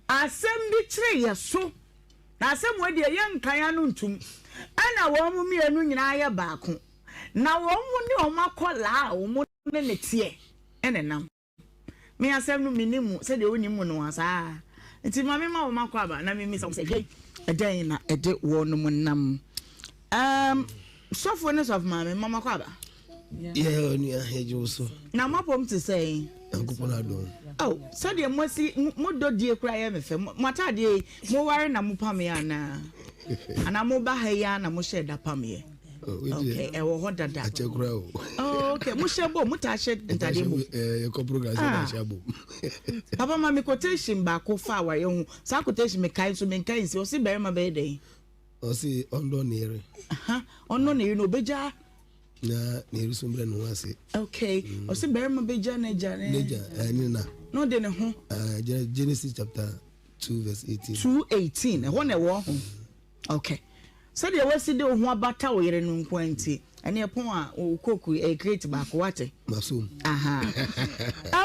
Asɛm bi kyere yɛ so, na asɛm wei deɛ yɛnkan ano ntom. Ɛna wɔn mmienu nyinaa yɛ baako, na wɔn ne wɔn akwadaa a wɔn ne no teɛ na ɛnam. Me asɛm no mennim mu sɛdeɛ wonim mu no a saa nti ma mema wɔn akɔ aba na memmisa wɔn sɛ hwɛ ɛdɛn na ɛde wɔn nam. Um, sɔfo ne sɔfo maame mma makɔ aba. Yɛ onua yɛgye wo so. Na moapɔm te sɛn? Nyankopɔn adom. Oh, sɛdeɛ moasi mo dɔ die koraa yɛ me fɛ. Mo ataadeɛ yi, moware na mopameɛ anaa? Anaa moba ha yi ara na mohyɛ da pameɛ? Oh, Okay, ɛwɔ hɔ dada. Akyɛ koraa o. Oh, okay, mohyɛ bom, motaa hyɛ ntadeɛ bom. Eh, yɛkɔ program sɛ ah. yɛahyɛ abom. Papa ma me quotation baako fa awareɛ ho. Saa quotation mekae nso menkae nsi. Ɔse barima bɛyɛ dɛn? Ɔse ɔndɔ ne yere. Ɔnnɔ ne yere no ɔbɛgya. Na ne yere so mbrɛ ne ho ase. Okay. Ɔse barima bɛgya n'agya ne. N'agya ɛne na. Na ɔde ne ho. Genesis chapter 2 verse 18. 2:18 ɛhɔ na ɛwɔ ho. Okay. Sɛdeɛ wasi de wo ho abata wo yere no nko ara nti, ɛne ɛpɔn a wo koku ɛyɛ crate baako wate. Masom. Aha.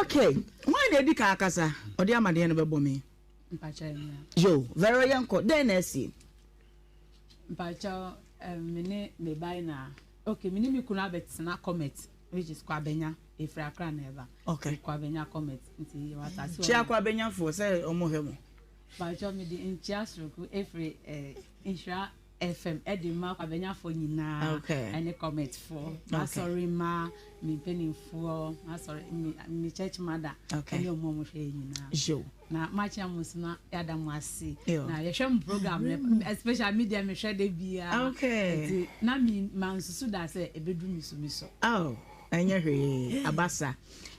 Okay. Hwan na edi kan akasa? Ɔde amadeɛ no bɛbɔ me. Yo, Vero yɛnkɔ. Dɛn na asi? Mpakyɛw, me ne me ba na okay, me ne me kunu abɛtena Comet, which is Kwabenya, efiri Accra na ɛba. Okay. Kwabenya Comet, nti yɛwɔ asase wɔ. Kyia Kwabenyafoɔ sɛ wɔn hwɛ mo. Mpakyɛw, mede nkyia soronko efiri eh, Nhyira FM de ma Kwabenyafoɔ nyinaa okay. ɛne Cometfoɔ, m'asɔre mma, me mpanimfoɔ, m'asɔre me me church mother okay. ɛne wɔn a wɔhwɛ yɛn nyinaa. Yo. Na makyia mo nso na yɛada mo ase. Na yɛhwɛ mo program no especially me deɛ mehwɛ da biara. Okay. Nti na me mansusu da sɛ ɛbɛduru me so me so. Oh, ɛnyɛ hwee abasa.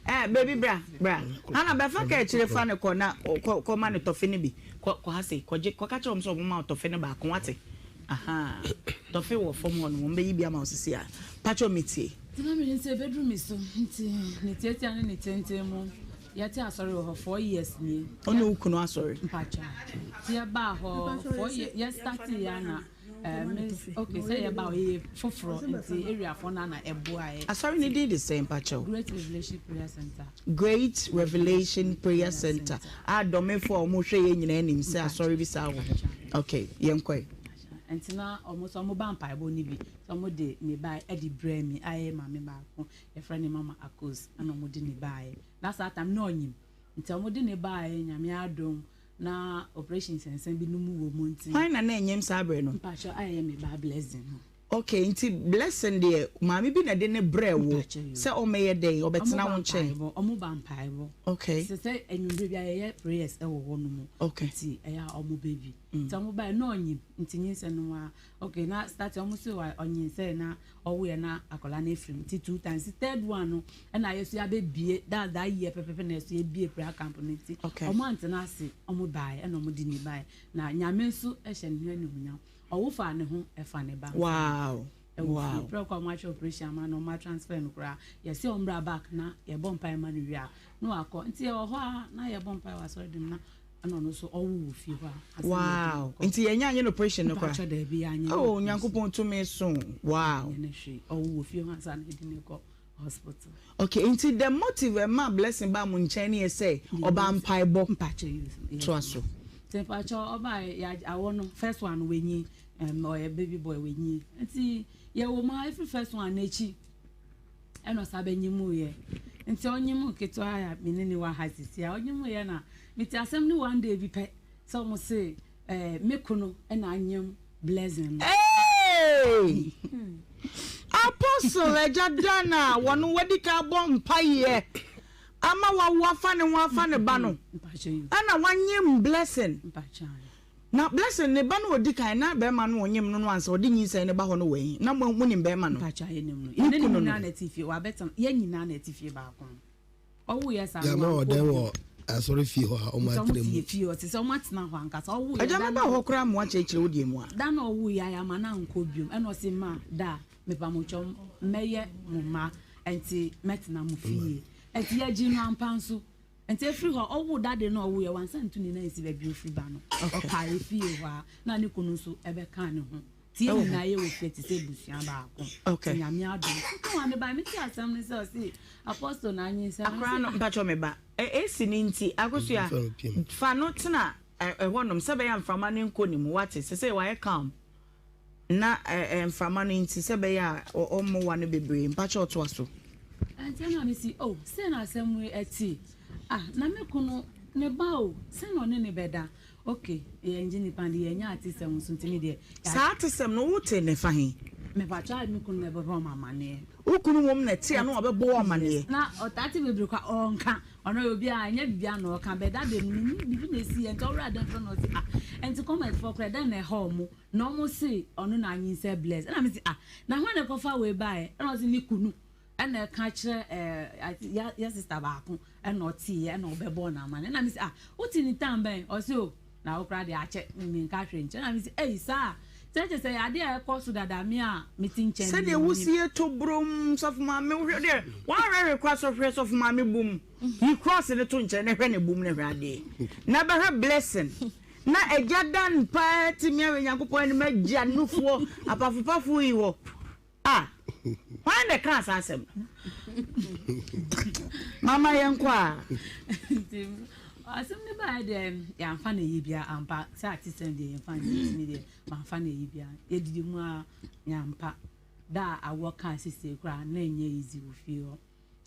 Eh, baby bra bra. Hana bɛfa ka akyire fa no kɔ na kɔ kɔ ma no tɔfe no bi. Kɔ kɔ ha sei kɔgye kɔka kyerɛ wɔn sɛ wɔn ma wo tɔfe no baako wate. Aha tɔfe wɔ fam hɔ no wɔn bɛyi bi ama wo sisi a. Pakyɛ me tie. Nti na menim sɛ ɛbɛduru me so nti ne tiatia ne ne tenten mu yɛte asɔre wɔ hɔ 4 years nie. Wo ne wo kunu asɔre? Mpakyɛ nti yɛbaa hɔ 4 years yɛ starte yɛ ana eh, me okay sɛ yɛba hɔ yɛyɛ foforɔ nti areafoɔ no ana ɛboaeɛ. Asɔre no din de sɛn mpakyɛw? Great Revelation Prayer Center. Great Revelation Prayer Center a dɔmefoɔ a wɔhwɛ yɛn nyinaa nim sɛ asɔre bi saa wɔ hɔ. Okay, yɛnkɔe. Nti na wɔn nso wɔba mpaebɔ no bi sɛ wɔde ne ba de brɛ me ayɛ maame baako yɛfrɛ ne mama Akos ɛna wɔde ne baeɛ na saa tam na ɔnyim nti wɔde ne baeɛ Nyame adom na operation nsɛnsɛm bi no mu wɔ mu nti. Hwan na na ɛnyim saa berɛ no? Mpakyɛ ayɛ me ba Blessing no. Okay, nti Blessing deɛ maame bi na ɛde no brɛɛ wo sɛ ɔmmɛyɛ dɛn, ɔbɛtena wo nkyɛn? Ɔmo ba mpaebɔ. Okay. Sɛ sɛ anwummerɛ bi a yɛyɛ prayers ɛwɔ hɔ nom. Okay. Nti ɛyɛ a ɔmo ba bi. Nti ɔmo baeɛ na ɔnyim nti nyinsɛn no a okay na start ɔmo se wa ɔnyinsɛn na ɔwoeɛ na akwadaa no afiri mu nti two times nti third one no ɛna yɛso yɛabɛbie that's that year pɛpɛpɛ na yɛso yɛbie prayer camp no nti Okay. ɔmo antena ase ɔmo baeɛ ɛna ɔmo de ne baeɛ na Nyame nso hyɛ ne ho animuonyam ɔwo faa ne ho ɛfa ne ba nso ho. Wow. Ɛwɔ Wow. fie prɛko a ɔmo ahwɛ operation ama no ɔmo atransfer no koraa yɛse ɔmmra back na yɛbɔ mpaeɛ ma no wie a na wakɔ nti yɛwɔ hɔ a na yɛbɔ mpaeɛ wɔ asɔre dɛm na ɛna ɔno nso ɔwo wɔ fie hɔ a Wow. Nti yɛnyɛ anyɛ no operation no koraa? Mpakyɛ daabi yɛanyɛ no Oh, operation. Nyankopɔn tumi so. Wow. Yɛanyɛ no hwee. Ɔwo wɔ fie hɔ ansa na yɛde no kɔ hospital. Okay, nti the motive ɛmaa Blessing baa mo nkyɛn no yɛ sɛ ɔbaa mpaebɔ. Mpakyɛ yes. Toa so. Nti mpakyɛ ɔbaa yɛ awɔ no first one no wanyi ɔyɛ baby boy wanyi nti yɛwɔ mu a ɛfiri first one no akyi ɛna ɔsan bɛnyimuiɛ nti ɔnyimu ketewa a me ne ne wɔ ha sisi a ɔnyimuiɛ na mete asɛm no one day bi pɛ sɛ ɔmo se ɛɛ me kono ɛna anyam Blessing no. Hey! Apostle Agya Dan a wɔn wadi kan abɔ mpaeɛ ama wawo afa ne ho afa ne ba no ɛna wanyem Blessing. Na Blessing ne ba no odi kan na bɛrima no ɔnyem no no ansa ɔde nyinsɛn no ba hɔ no wɔ he? Na mo nim bɛrima no? Ne kunu no. Yɛn nyinaa na ɛte fie baako. Ɔwo yɛ saa no Yɛama wankɔ ɔdan bio. wɔ asɔre fie hɔ a wɔn Nti ɔmo atena te mu. yɛ fie hɔ te sɛ ɔmo atena hɔ ankasa. Ɔwo yɛ Agya da mɛba na hɔ koraa ma woakyerɛkyerɛ wo deɛ mu a. Da na ɔwo yɛ a yɛama no ankɔ biom ɛna ɔse ma da mepamokyɛw mɛyɛ mo mma ɛnti mɛtena mo fie. Ɛnti yɛgyee no ampa nso. Nti efiri hɔ ɔwoo dade no a ɔwoeɛ wansan ntu ne nan nsi baabi a ofiri ba no. Ɔkaa efie hɔ ara na ne kunu nso ɛbɛkaa ne ho. Nti yɛn nyinaa yɛwɔ fie te sɛ abusua baako. Nti Nyame adom. Nti maame bae mete asɛm no sɛ ɔse Apostle na anyinsɛn. Akora no mpakyɛw me ba. Esi no nti Akosua fa no tena. Ɛhɔnom sɛ ɛbɛyɛ a mframa no nkɔ ne mu, wate? Sesei wayɛ calm na mframa no nti sɛ ɛbɛyɛ a ɔmmoa no bebree. Mpakyɛw toa so. Ɛnti na mesi, oh, sei na asɛm yi ɛte. Ah, na me kunu, ne ba o, sɛn na ɔne no bɛda? Ok, yɛngye nipa no, yɛnyɛ atesɛm nso nti me deɛ. Saa atesɛm no, wotee no fa he? Mepakyɛw a me kunu na ɛbɛbɔ me amaneɛ. Wo kunu mmom na ɛte a na wabɛbɔ wo amaneɛ? Yes, na ɔtaa te bebree koraa, ɔnka. Ɔno ɔyɛ obi a ɛnyɛ biribiara na ɔka but that day no mennim biribi na ɛsiiɛ nti ɔwura dɛm frɛ na ɔse ah nti comment foɔ koraa dɛn na ɛha ɔmo na ɔmo se ɔno na anyinsɛ bless ɛna mese ah na hwan na ɛkɔfa wei baeɛ ɛna ɔse ne kunu ɛna ɛka kyerɛ ɛɛ yɛ sister baako ɛna ɔteeɛ ɛna ɔbɛbɔɔ no amane ɛna mese ah wote ne tan bɛn ɔse o Na wo koraa deɛ akyɛ menka hwee nkyerɛ na mese ei saa sɛ kyɛ sɛ adeɛ a ɛkɔ so dada me a mete nkyɛn Sɛdeɛ wosi to brom sɔfo maame wohwɛ deɛ woanhwɛ hwee koraa sɔ hwɛ sɔfo maame bum yi cross no to nkyɛn na hwɛ ne bum na hwɛ adeɛ na bɛhwɛ blessing na agya dan paa tumi ahwɛ Nyankopɔn anim agya nufoɔ apafopafo yi hɔ. Ah, hwan na ɛkaa saa asɛm no? Mama yɛnkɔ a. Nti asɛm no baeɛ deɛ yɛamfa no ayi bia ampa sɛ atesɛm deɛ yɛmfa no tumi deɛ mamfa no ayi bia yɛdidi mu a yɛampa da a awɔ kaa sisi koraa na ɛnyɛ easy wɔ fie hɔ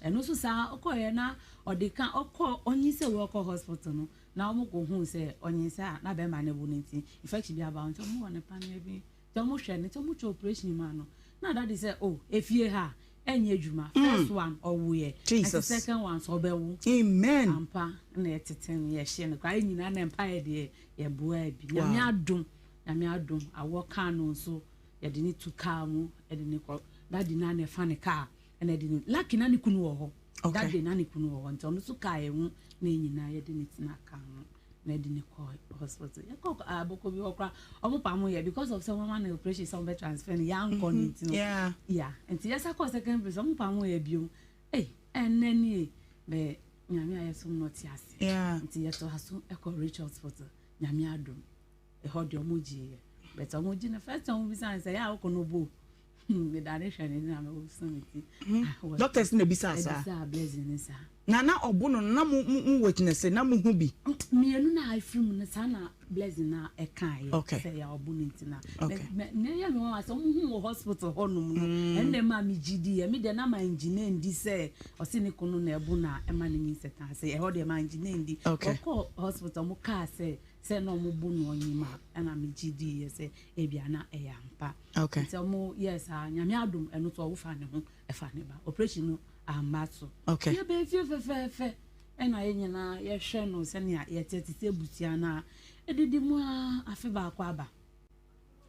ɛno nso saa ɔkɔeɛ na ɔde ka ɔkɔ ɔnyi sɛ wɔkɔ hospital no na wɔn kɔ hu sɛ ɔnyi sɛ a na bɛrima no bo no nti infection bi aba nti wɔn wɔ ne paneɛ bi Nti ɔmo hwɛ no nti ɔmo twa operation maa no na daddy sɛ oh efie ha ɛnyɛ adwuma first one ɔwoeɛ nti second one nso ɔbɛwo Amen. Ampa na yɛtete no yɛhye no koraa yɛn nyinaa na mpaeɛ deɛ yɛboaa bi Nyame adom Nyame adom awɔ kaa no nso yɛde ne tu kaa mu ɛde ne kɔ daddy na na ɛfa ne kaa ɛna ɛde ne lucky na ne kunu wɔ hɔ daddy na ne kunu wɔ hɔ nti ɔno nso kaa yɛn ho na yɛn nyinaa yɛde ne tena kaa mu. na ɛde ne kɔ hospital yɛkɔ abɔkɔ bi hɔ koraa ɔmo pa mo yɛ because of sɛ wɔn ama no operation sɛ wɔn bɛ transfer no yɛankɔ ne nti no yeah nti yɛsa kɔ second place ɔmo pa mo yɛ bio ee ɛnɛ nie bɛ nyame a yɛsom no ɔte ase nti yɛto aso ɛkɔ rich hospital nyame adom ɛhɔ deɛ ɔmo gye yɛ but ɔmo gye no first time ɔmo bisa sɛ yɛ a wokɔ no bo medane hwɛ ne na mewɔ me ti ah, doctors na ebisa saa ebisa blessing ne saa Na na ɔbo no na mo mo mo witness na mo hu bi. Mmienu na afiri mu no saa na blessing na ɛkaeɛ Okay. sɛ yɛ ɔbo no nti na Okay. na na ɛyɛ me nwanwa sɛ ɔmo hu wɔ hospital hɔ nom no ɛnna ɛma me gye di yɛ me deɛ na ma ngye na ndi sɛ ɔse ne kunu na ɛbo na ɛma ne nyinsɛ tan sɛ ɛhɔ deɛ ma ngye na ndi Okay. ɔkɔ hospital ɔmo kaa sɛ sɛ na ɔmo bo no ɔnyim a ɛna me gye di yɛ sɛ ebia na ɛyɛ ampa Okay. nti ɔmo yɛɛ saa nyame adom ɛno so ɔwo fa ne ho ɛfa ne ba operation no amma so. Okay. Yɛbɛn fie fɛfɛɛfɛ ɛna yɛn nyinaa yɛhwɛ no sɛnea yɛte te sɛ abusua no a ɛdidi mu a afe baako aba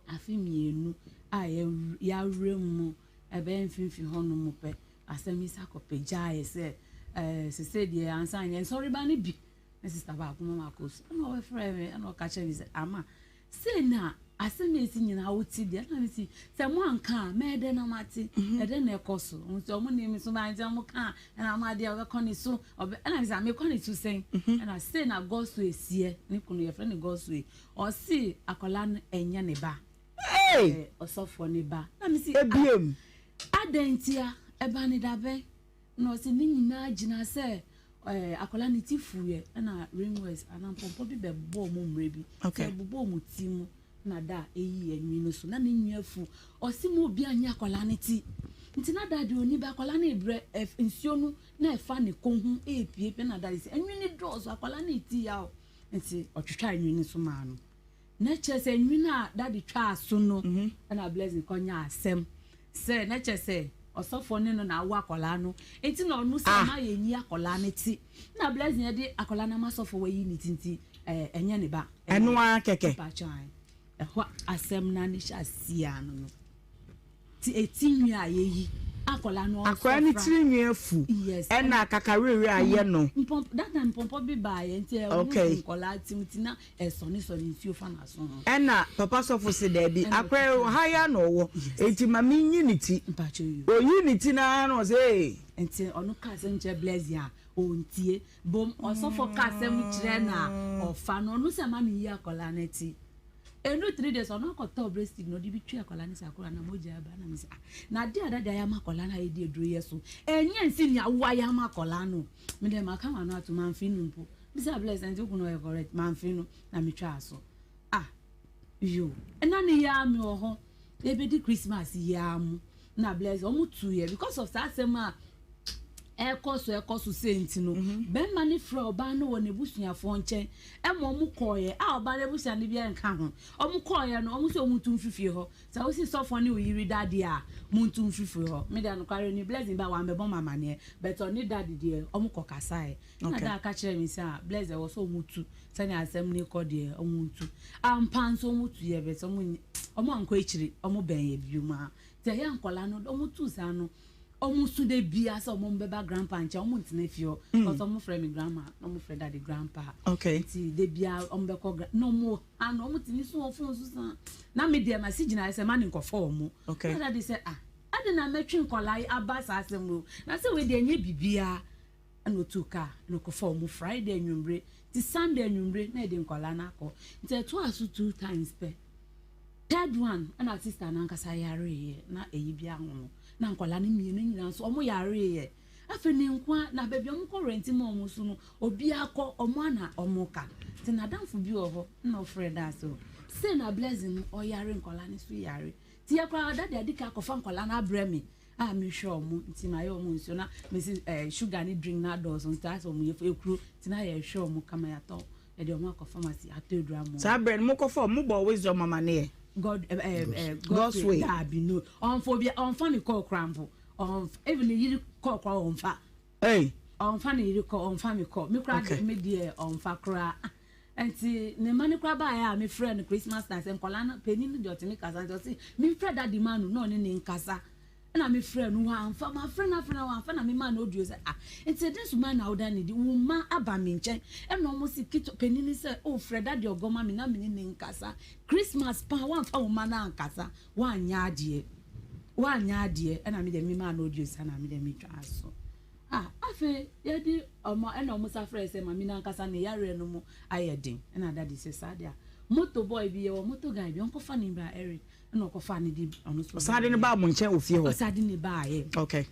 afe mmienu a yɛawerɛ mu ɛbɛyɛ mfimfini hɔ nom pɛ asɛm yi sa kɔpɛ gyaeɛ sɛ ɛɛ sese deɛ ansa yɛn nsɔreba no bi Me sista baako ma makɔ su ɛna ɔbɛfrɛ me ɛna ɔka kyerɛ me sɛ ama sei na asɛm a ɛsi nyinaa wote deɛ ɛna mesi sɛ mo anka a mɛyɛ dɛn na mate mhm. ɛdɛn na ɛkɔ so nti ɔmo ne me so ba nti ɔmo ka ɛna ɔmo adeɛ ɔbɛkɔ ne so ɔbɛ ɛna mesi amekɔ ne so sɛn mhm. ɛna sei na gɔso esiɛ ne kunu yɛfrɛ ne gɔso yi ɔsi akwadaa no ɛnyɛ ne ba ɔsɔfoɔ ne ba na mesi ebiem adɛn ntia ɛba ne dabɛn. Na ɔse ne nyinaa gyina sɛ eh, akwadaa ne ti fuiɛ ɛna ringworms anaa mpɔmpɔ bi bɛbɔɔ mu mmerɛ bi okay. sɛ ɛbobɔɔ mu ti mu na da a ɛyi ɛnwi no so na ne nwi afu ɔse mu obi anyɛ akwadaa ne ti nti na da deɛ ɔni ba akwadaa no ebrɛ nsuo no na ɛfa ne kɔn ho ɛrepiepie na da de sɛ ɛnwi no dɔɔso akwadaa no ti yaw nti ɔtwitwa ɛnwi no so maa no na kyerɛ sɛ ɛnwi no a dade twaa so no mhm. ɛna blessing kɔnya asɛm Sɛ na kyerɛ sɛ ɔsɔfoɔ ne no na awo akwadaa no nti na ɔno sɛ ɔma yɛ nyi akwadaa no ti na blessing yɛ de akwadaa no ama sɔfoɔ wayi ne ti nti ɛɛ ɛnyɛ ne ba. Ɛno ara kɛkɛ. Ɛhɔ asɛm na ne hyɛ aseɛ ano no ti eti nwi a yɛyi akwadaa no ɔsɔfra. Akwadaa no tiri nwi afu. Yes. Ɛna kakawirewire ayɛ no. Mpɔmpɔ that time mpɔmpɔ bi baa yɛ nti ɛwɔ Okay. nkwadaa ti mu ti na Ɛsɔnesɔne nsuo fa n'aso ho. Ɛna papa sɔfo se daabi, Ɛna akora yi ɔkeka ɔha yi ara na ɔwɔ, enti ma menyi ne ti. Mpakyɛw yoo. Oyii ne ti no ara na ɔse ee. Nti ɔno ka asɛm kyerɛ Blessing a, ɔntie. Bom ɔsɔfo ka asɛm kyerɛ no a, ɔfa no. Ɔno sɛ ma menyi akwadaa no ti. Ɛndu 3 days ɔno akɔtɔ breast na ɔde bi twi akwadaa no sɛ akwadaa no mogya aba na mese ah na ade a dada ayɛ ama akwadaa no a yɛde aduro yɛ so ɛnyɛ nsi nea wo ayɛ ama akwadaa no. Me deɛ maka m'ano ato mamfe no mpo. Bisa Bless nti wo kunu ɔyɛ correct? Mamfe no na metwaa so. Ah yo, ɛna ne yɛ a me wɔ hɔ yɛbɛdi Christmas yi ara mu na Bless ɔmo tu yɛ because of saa asɛm a ɛkɔ so ɛkɔ so sɛ nti no mhm. bɛrima no frɛ ɔbaa no wɔ n'abusuafoɔ nkyɛn ɛma ɔmo kɔɔyɛ a ɔbaa no abusua no bi nka ho ɔmo kɔɔyɛ no ɔmo sɛ ɔmo tu mfifie hɔ Sɛ wosi sɔfoɔ ne wo yere da deɛ a montu mfiri firi hɔ. Me deɛ nokware ni Blessing ba wambɛbɔ me amaneɛ but ɔne daddy deɛ ɔmo kɔ kasaeɛ. Ɛna dad ka kyerɛɛ me sɛ ah Bless ɛwɔ sɛ ɔmo tu sɛnea asɛm no rekɔ deɛ ɔmo ntu. Ampa nso ɔmo tuiɛ but ɔmo ɔmo ankɔ akyiri ɔmo bɛn yɛ biom a nti ɛyɛ a nkwadaa no ɔmo tuu saa no ɔmo su da biara sɛ ɔmo bɛba grandpa nkyɛn ɔmo ntena fie hɔ because ɔmo frɛ me grandma na ɔmo frɛ daddy grandpa. Okay. Nti da biara ɔmo bɛkɔ na ɔmo Ano ɔmo tumi so wɔ phone so saa. Na me deɛ masi gyinaeɛ sɛ ma ne nkɔfa ɔmo. Okay. Na daddy sɛ ah adɛn na mɛtwe nkɔlaa yi aba saa asɛm wei na sɛ wei deɛ ɛnyɛ biribiara. Ɛna otuu kaa na ɔkɔfa ɔmo Friday anwummere nti Sunday anwummere na yɛde nkɔlaa no akɔ. Nti ɛtoaa so 2 times pɛ. Third one ɛna sister no ankasa yareeɛ na ɛyi bi ahono na nkɔlaa no mmienu nyinaa nso ɔmo yareeɛ. Afei ne nkoa na baabi a wɔkɔ rɛnti ma wɔn so no, obiara kɔ, wɔn a na wɔka. Nti n'adamfo bi wɔ hɔ na ɔfrɛ daa sɛ, sei na Blessing no ɔyare, nkwadaa no nso yare. Nti yɛ koraa daddy adi kan akɔfa nkwadaa no abrɛ me a mehwɛ wɔn, nti mayɛ wɔn nsuo na mesi eh, sugar ne drink no adɔɔso nti ayɛ sɛ wɔn yɛ ekuro nti na yɛhwɛ wɔn kama yɛatɔ yɛde wɔn akɔ pharmacy atɔ aduru ama wɔn. Saa berɛ no mokɔfa wɔn, mobɔɔ Wisdom amaneɛ? God, eh, eh, eh, God's way. Daabi no, ɔnfa obi, ɔnfa me kɔɔ koraa mpo. Ɔnf even ne yere kɔ koraa ɔnfa. Hey. Ɔnfa ne yere kɔ ɔnfa me kɔ me koraa okay. me deɛ ɔnfa koraa nti ne mma ne koraa baeɛ a mefrɛ no Christmas time sɛ nkwadaa no panin no deɛ ɔtumi kasa nti ɔse memfrɛ daddy ma no na ɔne ne nkasa ɛna mefrɛ no wamfa mafrɛ no afrɛ no wamfa na mema no audio sɛ ah nti ɛdɛn suban na woda ne di wo mma aba me nkyɛn ɛna ɔmo se ketewa panin no sɛ oh frɛ daddy ɔgɔ ma me na me ne ne nkasa Christmas paa wamfa wo mma no ankasa Woanyɛ adeɛ woanyɛ adeɛ ɛna me deɛ me maa no audio sa na me deɛ me twaa so ah afei yɛde ɔmo ɛna ɔmo sa frɛ sɛ maame no ankasa ne yareɛ no mu ayɛ den ɛna daddy sɛ saa deɛ a moto boy bi yɛwɔ moto guy bi ɔnkɔfa ne bra Eric ɛna ɔkɔfa ne de ɔno so ɔsan de ne baa mo nkyɛn wɔ fie hɔ ɔsan de ne baa yɛ okay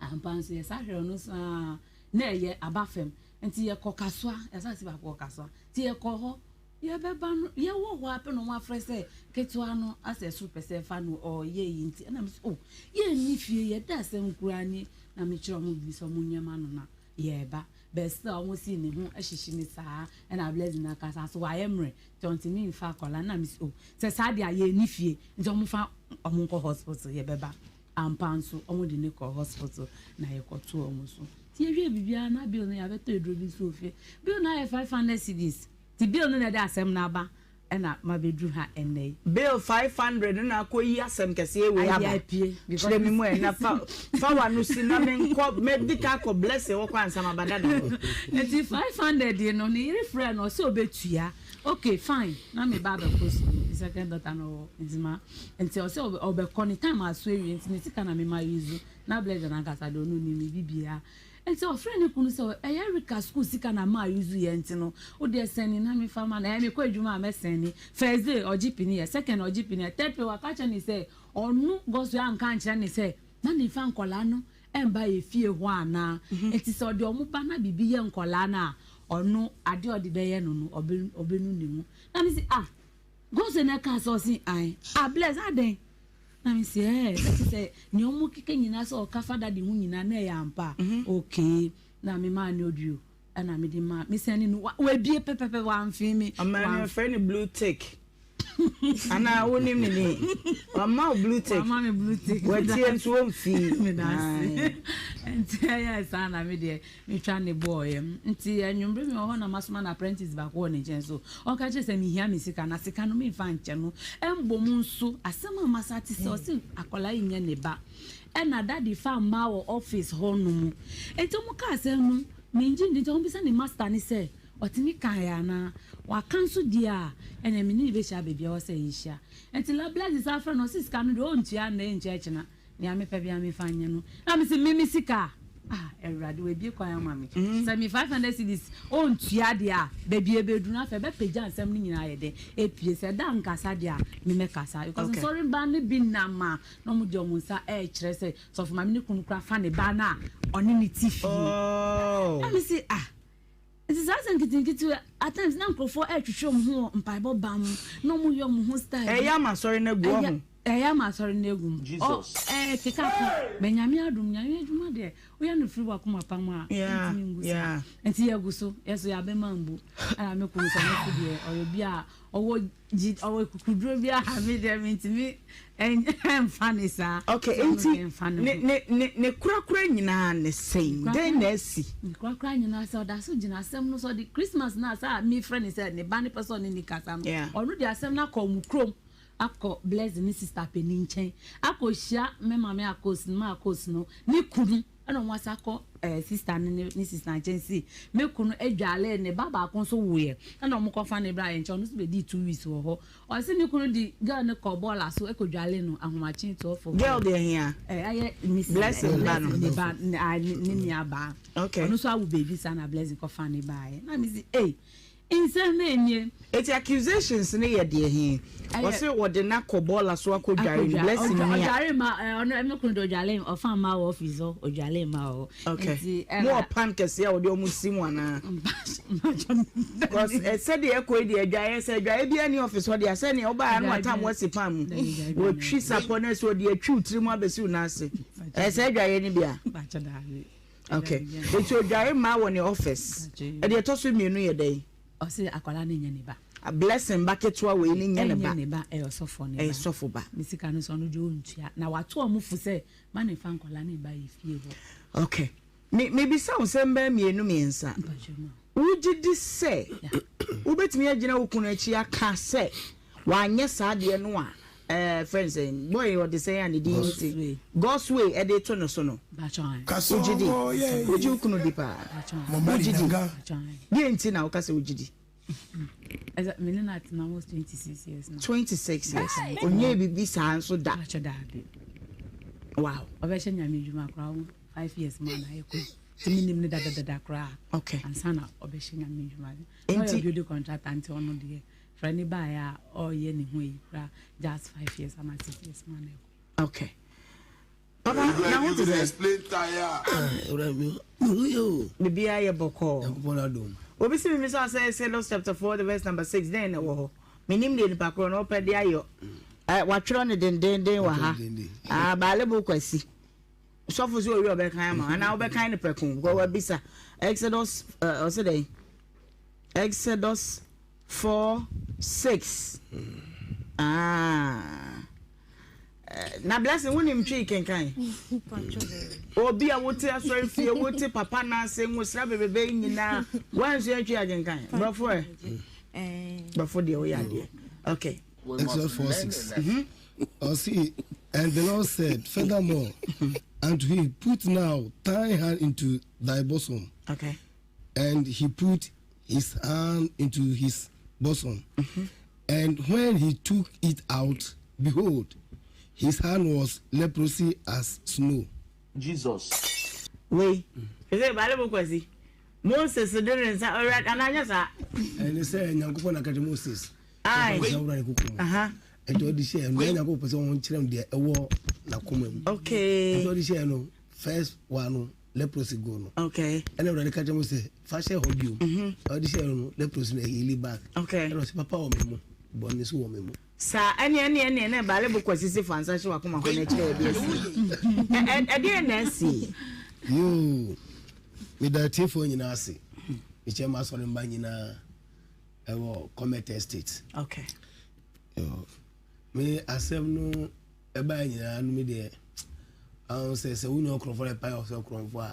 ampa nso yɛ sa hwɛ ɔno so aa na ɛyɛ aba fam nti yɛkɔ kasoa yɛsa si baako wɔ kasoa nti yɛkɔ hɔ Yɛbɛba no, yɛwɔ hɔ ara pɛ na wɔafrɛ sɛ ketewa no asɛ soro pɛ sɛ ɛfa no ɔreyɛ yi nti ɛna mese oh yɛnni fie yɛda asɛm koraa ni na mekyerɛ wɔn biribi sɛ wɔn nyɛ ma no na yɛreba but still wɔn si ne ho ahyehye ne saa ɛna Blessing akasa so wayɛ mmerɛ nti ɔntumi nfa akwadaa na mese oh sɛ saa deɛ a yɛnni fie nti wɔn fa wɔn nkɔ hospital yɛbɛba ampa nso wɔn de ne kɔ hospital na yɛkɔto wɔn so nti yɛhwɛ biribiara na bill no yɛabɛtɔ aduro bi nso wɔ fie bill no ayɛ 500 cedis. Nti bill no na ɛde asɛm no aba ɛna mabɛduru ha ɛnnɛ yi. Bill 500 no na akɔyi asɛm kɛseɛ wei aba. Ayi apue because. Kyerɛ me mu ɛ na fa fa w'ano si na menkɔ mɛdi kan akɔ Blessing hɔ kɔ ansa maba dada hɔ. Nti 500 yi no ne yere frɛɛ no ɔsɛ ɔbɛtua okay fine na me ba abɛkɔ sukuu me second daughter no wɔ Nzema nti ɔsɛ ɔbɛkɔ ne time aso awie nti ne sika na mema use na Blessing ankasa deɛ ɔno ɔnim me bibiara. Nti ɔfrɛɛ ne kunu sɛ, Ɛyɛ Rika sukuu sika na maa use yɛ nti no, wo deɛ sɛne na memfa ma no. Ɛɛ mekɔ adwuma a mɛsɛne. First day ɔgye pini yɛ, second ɔgye pini yɛ, third pay waka akyerɛ no sɛ ɔno Godswill anka ankyerɛ no sɛ ma memfa nkwadaa no mba yɛ fie hɔ anaa. Nti sɛ ɔde wɔn ba na biribi yɛ nkwadaa no a, ɔno adeɛ a ɔde bɛyɛ no no ɔbɛnu ne ho. Na mese ah, Godswill na ɛkaa sɛ ɔse ae. Ah Bless adɛn? Na me se ɛɛ na kyerɛ sɛ nea ɔmo keka nyinaa sɛ ɔka fa daddy ho nyinaa na ɛyɛ ampa a okay na me maa no audio ɛna me de maa me sɛne no wabie pɛpɛpɛ wamfee me. Ɔmaa no yɛfrɛ no blue tick anaa wonim ne din wama wo blue tick wama me blue tick watie nso ɔmfii medase nti ɛyɛ saa na me deɛ Metwa ne bɔɔeɛ. Nti anwummere mewɔ hɔ na masoma no apprentice baako wɔ ne nkyɛn so ɔnka kyerɛ sɛ mehia me sika na sika no memfa nkyɛ no. Mbom nso asɛm a masa te sɛ ɔse akwadaa yi nyɛ ne ba ɛna daddy fa mmaa wɔ office hɔ nom. Nti wɔn kaa asɛm no mengye ndi nti wɔn bisa ne master no sɛ ɔtumi kaeɛ anaa. Waka nso deɛ a ɛneɛ me ne no bɛhyia baabi a ɛwɔ sɛ yɛhyia. Nti la Blessing san frɛ no ɔse sika no deɛ ɔntua nnɛ ɛntua kyena. Nea mepɛ biara memfa nyɛ no. Na mese me me sika a, ah Awurade wabie kwan ama me. Sɛ me 500 cedis ɔntua deɛ a, baabi ɛbɛduru no afei ɛbɛpagya nsɛm no nyinaa ayɛ dɛn apue. Sɛ da nkasa deɛ a, me mɛkasa. Because nsɔre ba no bi nam a, na wɔn de wɔn nsa ɛrekyerɛ sɛ sɔfo maame ne kunu koraa fa ne ba no a ɔne ne te fie. Na mese ah. Nti saa asɛm nketenkete wei, at times na nkurɔfoɔ ɛretwetwe wɔn ho wɔ mpaebɔ ban mu, na wɔn yɛ wɔn ho style bi. Ɛyɛ ama asɔre no agu, ɔho. Ɛyɛ ama asɔre no agu mu. Jesus. Ɔ ɛkeka kɔ, but Nyame adom, Nyame adwuma deɛ, woyɛ no firi w'akoma pa mu a, ɛntumi ngu saa. Nti yɛgu so, yɛ so yɛabɛma mbu. Ɛna me kunu nso, ɔno nso deɛ, ɔyɛ obi a ɔwɔ gyi, ɔwɔ kukuduro bi a me deɛ mentumi ɛnfa ne saa. Okay, nti ne ne ne ne korakora nyinaa ne sɛn? Dɛn na asi? Ne korakora nyinaa sɛ ɔda so gyina asɛm no so, ɔde Christmas no a sɛ a mefrɛ ne sɛ ne ba no pɛ sɛ ɔne ne kasa no, ɔno de asɛm no akɔ wɔn kurom akɔ Blessing ne sister panin nkyɛn akɔhyia me maame Akos no, ma Akos no ne kunu. Ɛna wɔn asa kɔ ɛɛ sista no ne ne sista nkyɛn si me kunu adwale ne ba baako nso woeɛ ɛna wɔn kɔ fa ne bra yɛn nkyɛn ɔno nso bɛdii 2 weeks wɔ hɔ. Ɔsi ne kunu di girl no kɔ bɔɔla so ɛkɔ dwale no ahomakye 12 o'clock. Girl deɛ hia. Ɛɛ ayɛ Mrs. Blessing ba no. Ne ba ne a ne ne nua baa. Okay. Ɔno nso awo baby saa na Blessing kɔ fa ne baeɛ na me si ei nsɛm bɛn nie. Eti accusations no yɛ deɛ he? Ɔse wɔde no akɔ bɔɔla so akɔ dware no, Blessing nua. Ɔdware ma ɔno me kunu de ɔdware ɔfa mma wɔ office hɔ ɔdware mma wɔ hɔ. Okay. Mo wɔ pan kɛseɛ a wɔde ɔmo si mu anaa? Because sɛdeɛ ɛkɔ yi deɛ adwaeɛ sɛ adwaeɛ biara ni office hɔ deɛ sɛdeɛ wobaa no atam wasi pan mu wɔtwi sapɔ no sɛ ɔde atwi wo tiri mu abɛsi wo nan ase ɛyɛ sɛ adwaeɛ no bi a. Okay. Eti odware mmaa wɔ ne office. Ɛdeɛ ɛtɔ so mmienu yɛ dɛn? Ɔse akwadaa no nyɛ ne ba. Blessing ba ketewa wei no nyɛ ne ba. Ɛnyɛ ne ba, ɛyɛ ɔsɔfo ne ba. Ɛyɛ sɔfo ba. Ne sika no nso ɔno deɛ ɔntua. Na wato ɔmo fo sɛ ma ne nfa nkwadaa no mba yɛ fie hɔ. Okay. Me mebisa wo nsɛm bɛyɛ mmienu mmiɛnsa. Mpakyɛ ma. Wogye di sɛ wobɛtumi agyina wo kunu akyi aka sɛ wanyɛ saa adeɛ no a ɛɛ frɛ no sɛn boy ɔde sɛn a ne din ti God's way ɛde to no so no wogye di wogye wo kunu di paa wogye di deɛ nti na woka sɛ wogye di. 26 years onyɛ biribi saa nso da. Wow. Ɔbɛhyɛ nyame adwuma koraa 5 years mu ana ɛkɔ nti menim no dadadada koraa. Okay. Ansa na ɔbɛhyɛ nyame adwuma no ɔyɛ building contractor nti ɔno deɛ frɛ ne baeɛ a ɔyɛ ne ho yi koraa just 5 years ana 6 years mu ana ɛkɔ. Okay. Papa, na ho te sɛ? Ewura mi, mi ho yɛ o. Biribiara yɛ bɔkɔɔ. Nyankopɔn adom. Obi si mi mi sɛ ɔsɛ Exodus chapter 4 the verse number 6 dɛn na ɛwɔ hɔ? Menim deɛ nipa korɔ no ɔpɛ de ayɔ. Ɛ watwerɛ no dendenden wɔ ha. Ah, baale bo kwasi. Sɔfo sɛ owie ɔbɛkan ama anaa wobɛkan no prɛko because wabisa Exodus ɔsɛ dɛn? Exodus 4 6. Ah. Na Blessing, wonim Twi kenkan? Obi a wote asɔre fie, wote papa n'ase, nwosra bebrebe yi nyinaa, woansua Twi akenkan? Borɔfo ɛ? Borɔfo deɛ woyɛ adeɛ. Okay. Exodus 4 6. Ɔse, and the Lord said furthermore unto him, Put now thine hand into thy bosom. And he put his hand into his bosom. And when he took it out, behold, his hand was leprosy as snow. Jesus. Wei, ɛsɛ baale bo kwasi. Moses de ne nsa ɔwura anaa nyɛ saa? Ɛne sɛ Nyankopɔn na ka kyerɛ Moses. Aye. Ɔde nsa wura ne koko mu. Ɛnti ɔde hyɛ no, Nyankopɔn pɛ sɛ ɔnkyerɛ no deɛ ɛwɔ n'akoma mu. Ɛnti ɔde hyɛ no, first one no, leprosy go no. Ɛna Awurade ka kyerɛ Moses sɛ, fa hyɛ hɔ bio. Ɔde hyɛ no, leprosy no ɛheali back. Ɛna ɔsɛ papa wɔ me mu, bɔne nso wɔ me mu. Saa ɛne ɛne ɛne ɛne baale bo kwasi si fa nsa hyɛ wakoma hɔ na ɛkyerɛ ɛde asi. Ɛdeɛ na asi. Yoo, meda atiefoɔ nyinaa ase. Mekyɛ m'asɔre mma nyinaa ɛwɔ Comet Estate. Yoo, me asɛm no ɛbaa nyinaa no me deɛ ahun sɛ sɛ wonya ɔkorɔmfoɔ na ɛpae ɔsɛ ɔkorɔmfoɔ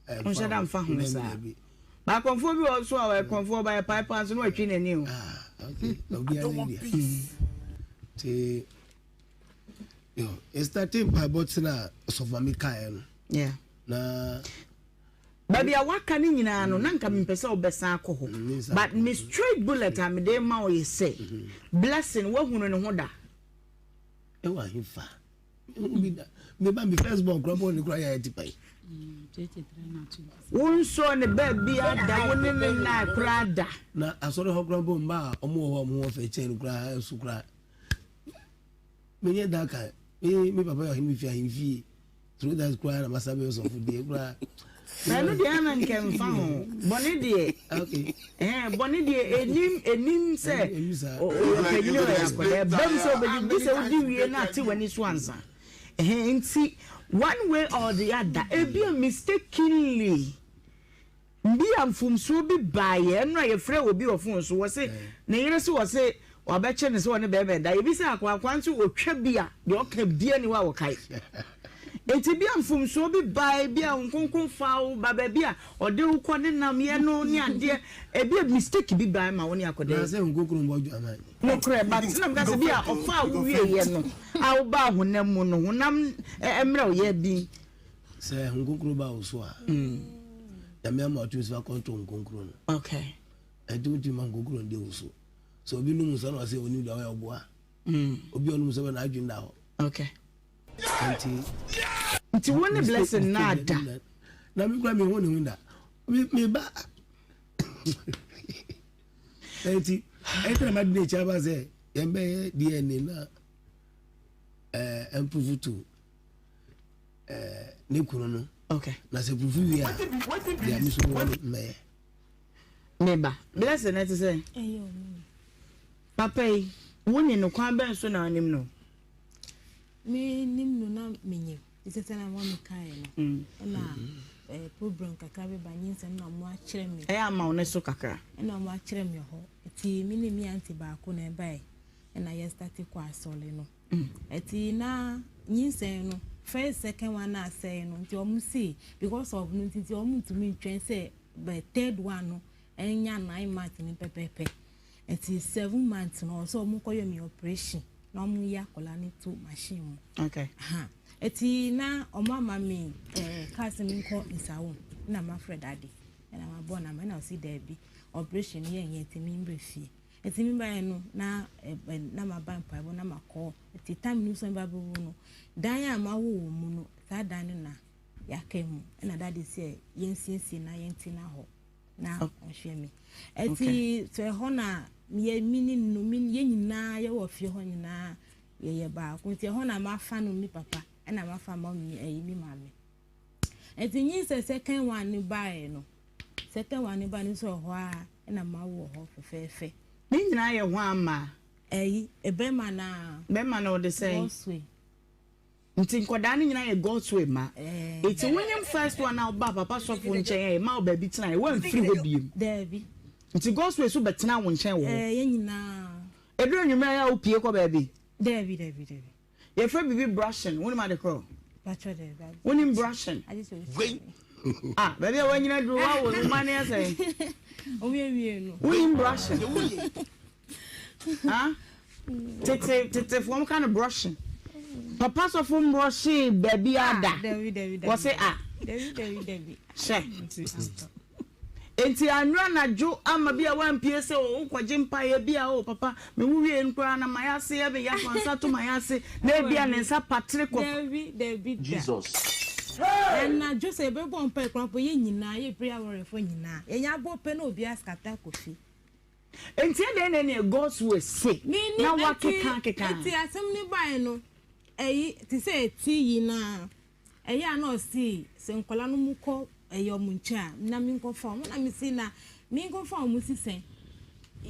a. Nhyɛ da mfa ho saa. Baakɔmfoɔ bi wɔ so a ɔyɛ kɔmfoɔ ɔba yɛ pae paa nso na watwi n'ani o. Ah, okay. Na obiara ne deɛ. Nti yo, ɛstate mpaebɔ tena ɔsɔfo maame kaeɛ no. Na baabi a waka no nyinaa no na nka mempɛ sɛ wobɛsan akɔ hɔ, but me straight bullet a mede ma wo yɛ sɛ Blessing woahunu ne ho da? Ɛwɔ ahemfa bi da me ba me first born kura bɔ ne kura yɛ ti pan. Wo nsɔ ne baabi ada, wo ne ne nna koraa da? Na asɔre hɔ kura bɔ mba a ɔmo wɔ hɔ a ɔmo ho fɛ kyɛn no kura nso kura menyɛ da kan me me papa yɛ ɔhene mi fi ahemfie through that kura na masa bɛyɛ sɔfo deɛ kura. Ɛno deɛ ɛna nka mfa ho. Bɔne deɛ, ɛɛ bɔne deɛ enim enim sɛ ɔpanyin ɔyɛ akwadaa. Ɛbam sɛ ɔbɛdi gye sɛ wodi wie na ate w'ani so ansa. Ɛhɛn nti one way or the other ebi a mistakenly bi a mfomsoɔ bi baeɛ ɛno a yɛfrɛ obi wɔ phone so wɔse ne yere se wɔse wabɛkyɛ ne sɛ ɔne bɛrima ɛda ebi sɛ akoakoa nso ɔtwa bi a deɛ ɔka bia ni hɔ a wɔkae nti bi a mfomsoɔ bi bae bi a nkonkron fa wo ba baabi a ɔde wo kɔ ne nam yɛ no ne adeɛ ebi a mistake bi bae ma wo ne akɔda yi. Sɛ nkonkron bɔ dwaman. Nokorɛ but na meka sɛ bi a ɔfa wo wieɛ no a wobaa honam mu no honam mmerɛ ɔyɛ bi. Sɛ nkonkron ba wo so a, Nyame ama ɔtumi sɛ control nkonkron no. Okay. Ɛnti wotumi ma nkonkron di wo so. Sɛ obi num nsa na ɔsɛ onim deɛ ɔyɛ ɔboa. Obi ɔnum nsa bɛ na adwene da hɔ. Okay. Nti. Nti wo ne blessing na ada. Na mi kura mi hu ne ho da. Mi mi ba. Nti ɛnti na ma di n'akyi aba sɛ yɛn bɛyɛ DNA na ɛɛ eh, mprove to. Eh, ne kunu no. Okay. Na sɛ pufu wie a, deɛ me so wɔ no mɛyɛ. Me ba, blessing ɛte sɛ. Papa yi, wo ni no kwan bɛn so na anim no? Me nim no na menyim. Sɛ sɛ na wɔn me kaeɛ no. Mm. Ɛna eh, problem kakra bi ba nyinsɛm na wɔn akyerɛ me. Ɛyɛ ama wo ne so kakra. Ɛna wɔn akyerɛ me hɔ. Nti me ne me auntie baako na ɛbae. Ɛna yɛ start kɔ asɔre no. Ɛti na nyinsɛn no first second one na asɛe no nti ɔmo se because of no nti nti ɔmo ntumi ntwɛn sɛ bɛ third one no ɛnya 9 months no pɛpɛpɛ nti 7 months no ɔsɛ ɔmo kɔyɛ mi operation na ɔmo yi akwadaa no to machine mu. Okay. Ha ɛti na ɔmo ama mi ɛɛ kaa sɛ mi nkɔ nsawo na ma frɛ dade ɛna ma bɔ na ma ɛna ɔsi dɛbi operation yɛ nyɛ nti mi mbrɛ fie. Nti me baeɛ no na na maba mpaebɔ na makɔ nti time no nso meba bɛwu no dan a mawo wɔ mu no saa dan no na yɛaka mu ɛna dade sɛ yɛnsiesie na yɛntena hɔ na ɔhwɛ me ɛti sɛ ɛhɔ na yɛ me ne no me yɛn nyinaa yɛwɔ fie hɔ nyinaa yɛyɛ baako nti ɛhɔ na mafa no me papa ɛna mafa ma me ɛyi me maame Nti nyinsɛn second one no baeɛ no, second one no baeɛ no nso wɔ hɔ ara ɛna mawo wɔ hɔ fɛfɛɛfɛ. Ne nyinaa yɛ hwan mma? Ɛyi, bɛrima no ara. Bɛrima no ɔde sɛn? Godsway. Nti nkwadaa no nyinaa yɛ Godsway mma? Ɛɛ. Nti wonyim first one a wobaa papa sɔfo nkyɛn a yɛmaa wo baabi tenaeɛ, woamfiri hɔ biom? Daabi. Nti Godsway nso bɛtenaa wo nkyɛn wɔ hɔ? Ɛɛ, yɛn nyinaa. Ɛduru anwummerɛ a ɛyɛ a wopue kɔ baabi? Daabi, daabi, daabi. Yɛfrɛ biribi brushing, wonim ade korɔ? Wonim brushing? Ah, baabi a wanyina duro wawo no ma ne yɛ sɛn? Wonim brushing? Ah, tete tetefoɔ ka no brushing. Papa sɔfo mbrɔhye baabi ada. Wɔse ah. Hyɛ. Enti anwura anadwo ama bi a wampie sɛ o wokɔgye mpaeɛ bi a o papa me wo wie no koraa na mayɛ ase yɛ me ya fa nsa to mayɛ ase na ebi a ne nsa patere kɔ. Dabi dabi da. Jesus. Anadwo sɛ yɛbɛbɔ mpae koraa mpo yɛn nyinaa yɛ prayer warrior foɔ nyinaa yɛnya abɔ pɛ na obiara scatter kɔ fie. Enti ɛdɛn na ɛneɛ God's way se na wakeka akeka. Enti asɛm no baeɛ no ɛyi te sɛ ɛti yi naa. Ɛyɛ a na ɔse sɛ nkwadaa no mu kɔ ɛyɛ wɔn nkyɛn a na me nkɔfa wɔn na me se na me nkɔfa wɔn si sɛn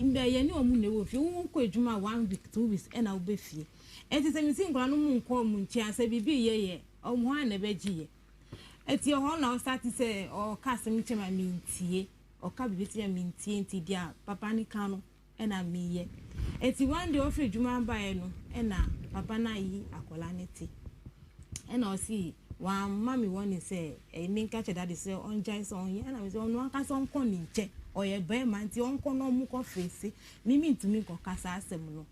mbɛ yɛ ne wɔn na ɛwɔ fie wo kɔ adwuma one week 2 weeks ɛna wobɛ fie ɛnti sɛ me se nkwadaa no mu nkɔ wɔn nkyɛn a sɛ biribi yɛ yɛ wɔn hɔ a na ɛbɛgye yɛ ɛti ɛhɔ na ɔsate sɛ ɔka asɛm kyɛ ma mentie ɔka biribi kyɛ ma mentie nti deɛ papa ne ka no ɛna meyɛ nti one day ɔfiri adwuma baeɛ no ɛna papa no ayi akwadaa no ti ɛna ɔsi wamma me wɔne sɛ ɛyi menka kyerɛ dade sɛ ɔngyae sɛ ɔnyɛ ɛna me sɛ ɔno ankasa ɔnkɔ ne nkyɛn ɔyɛ bɛrima nti ɔnkɔ na ɔmo kɔ fese me mentumi nkɔka saa asɛm no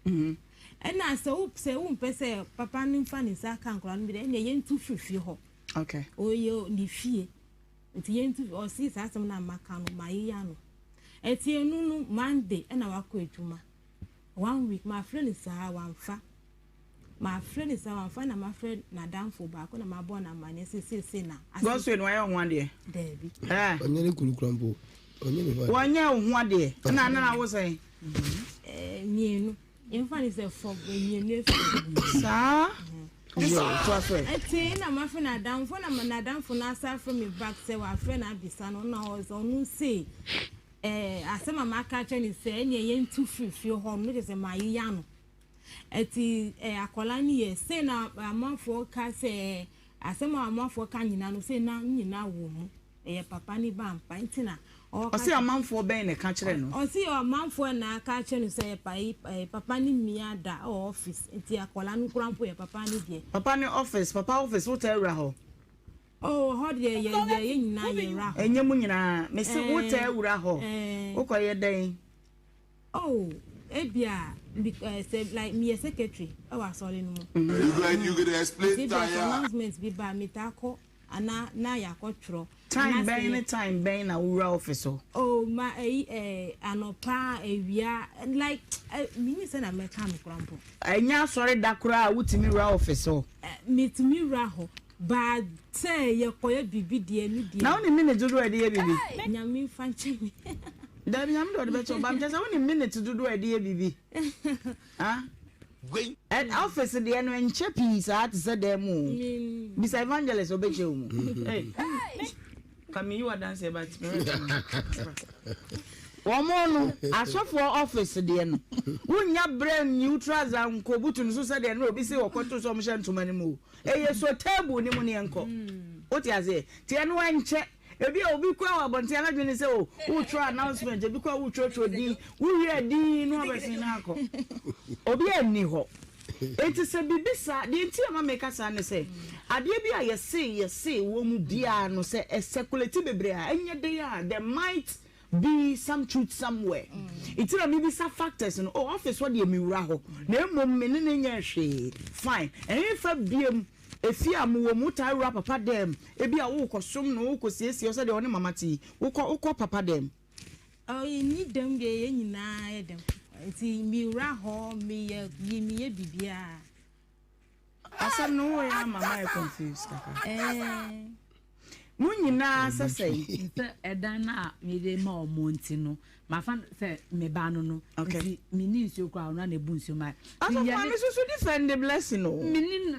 ɛna sɛ wo sɛ wompɛ sɛ papa no mfa ne nsa ka nkwadaa no bi dɛ ɛna yɛntu firi fie hɔ okay ɔyɛ ne fie Nti yɛntu ɔse saa asɛm no a maka no mayeya no. Ɛti ɛnu no Monday ɛna wakɔ adwuma. One week mafrɛ no saa wamfa. Mafrɛ no saa wamfa na mafrɛ n'adamfo baako na mabɔ no amanneɛ sɛ seesei na asɛm. Godswill wayɛ wo ho adeɛ? Daabi. Ɛɛ. Ɔnyɛ ne kunu kura mpo. Ɔnyɛ ne ho adeɛ. Wɔnyɛ wo ho adeɛ. Ɛna na wo sɛn? Ɛɛ mmienu. Yɛmfa ne sɛ fɔ mmienu efiri. Saa. Yoo, toa so ɛ. Nti na mafrɛ n'adamfo na n'adamfo no asan afrɛ me back sɛ wafrɛ no abisa no na ɔsɛ ɔno se ɛɛ asɛm a maka akyerɛ no sɛ ɛneɛ yɛntu firi fie hɔ no kyerɛ sɛ mayeya no. Ɛti ɛɛ akwadaa no yɛ sei na amanfoɔ ka sɛ asɛm a amanfoɔ ka nyinaa no sei na nyinaa wɔ mu. Ɛyɛ papa ne ba ampa nti na ɔka. Ɔse amanfoɔ bɛn na ɛka kyerɛ no? Ɔse amanfoɔ na aka akyerɛ no sɛ ɛyɛ papa ne mia da wɔ office nti akwadaa no koraa mpo yɛ papa ne deɛ. Papa ne office, papa office wo taa wura hɔ? Oh hɔ deɛ yɛ yɛ yɛ nyinaa yɛ wura hɔ. Ɛnyɛ mo nyinaa, mese wo taa wura hɔ, wo kɔ yɛ dɛn? Oh ebia sɛ like meyɛ secretary ɛwɔ asɔre no mu. You go dey explain Nti ebia sɛ tire. announcement bi ba a metaa kɔ. Anaa na yɛakɔtwerɛ. Time Anaa bɛn sɛ ne yɛ. time bɛn na wowura office hɔ? Oh ma ɛyi eh, anɔpa, awia, like eh, mennim sɛnea mɛka no koraa mpo. Ɛnyɛ asɔre da koraa a wotumi wura office hɔ? Eh, metumi wura hɔ, but sɛ yɛkɔyɛ biribi deɛ, ɛno deɛ. Na wonim minute dodoɔ a yɛde yɛ biribi? Nyame mfa nkyɛ me. Dabi, Nyame deɛ ɔde bɛkyɛ wo, but mekyerɛ sɛ wonim minute dodoɔ a yɛde yɛ biribi? Ah? Wei. Ɛ office deɛ no ɛnkyɛ pii saa te sɛ dan mu o. Bisa evangelist ɔbɛkyɛ wo mu. Hey. Ka meyi w'adanseɛ but Wɔn no asɔfoɔ office deɛ no wonnya berɛ nyi wo trouser nkɔbutu no so sɛdeɛ no obi se wɔkɔto sɛ wɔhyɛ ntoma no mu o. Ɛyɛ so table no mu ne yɛnkɔ. Wote aseɛ? Nti ɛno ɛnkyɛ. Ebi a obi koraa wɔ abɔnten a n'adwene ne sɛ o wotwerɛ announcement, ebi koraa wotwerɛtwerɛ din, wowie a din no abɛsen na akɔ. Obi anni hɔ. Enti sɛ biribi saa, deɛ nti a ma meka saa ne sɛ, adeɛ bi a yɛse yɛse wɔ mu biara no sɛ ɛsɛkulati bebree a, ɛnyɛ den a there might be some truth somewhere. Nti na mebisa factors no, oh office hɔ deɛ mewura hɔ, na mmom me ne no nyɛɛ hwee, fine. Ɛhefa biom? Efie a mowɔ mu, wotaa wura papa dan mu? Ebia worekɔsom no, worekɔsiesie hɔ sɛdeɛ wo ne mama te yi. Wokɔ wokɔ papa dan mu? Oh, yɛnni dɛm deɛ, yɛn nyinaa yɛ dɛm. Nti mewura hɔ, meyɛ meyɛ biribiara. Asɛm no woyɛ ama mayɛ confused kakra. Eh. Mo nyinaa sɛ sɛn? Sɛ ɛdan no a mede ma wɔn nti no, mafa no sɛ me ba no no. Okay. Nti menni nsuo koraa, ɔno na ebu nsuo ma. Asɔfo maame soso defend the blessing o. Menni no,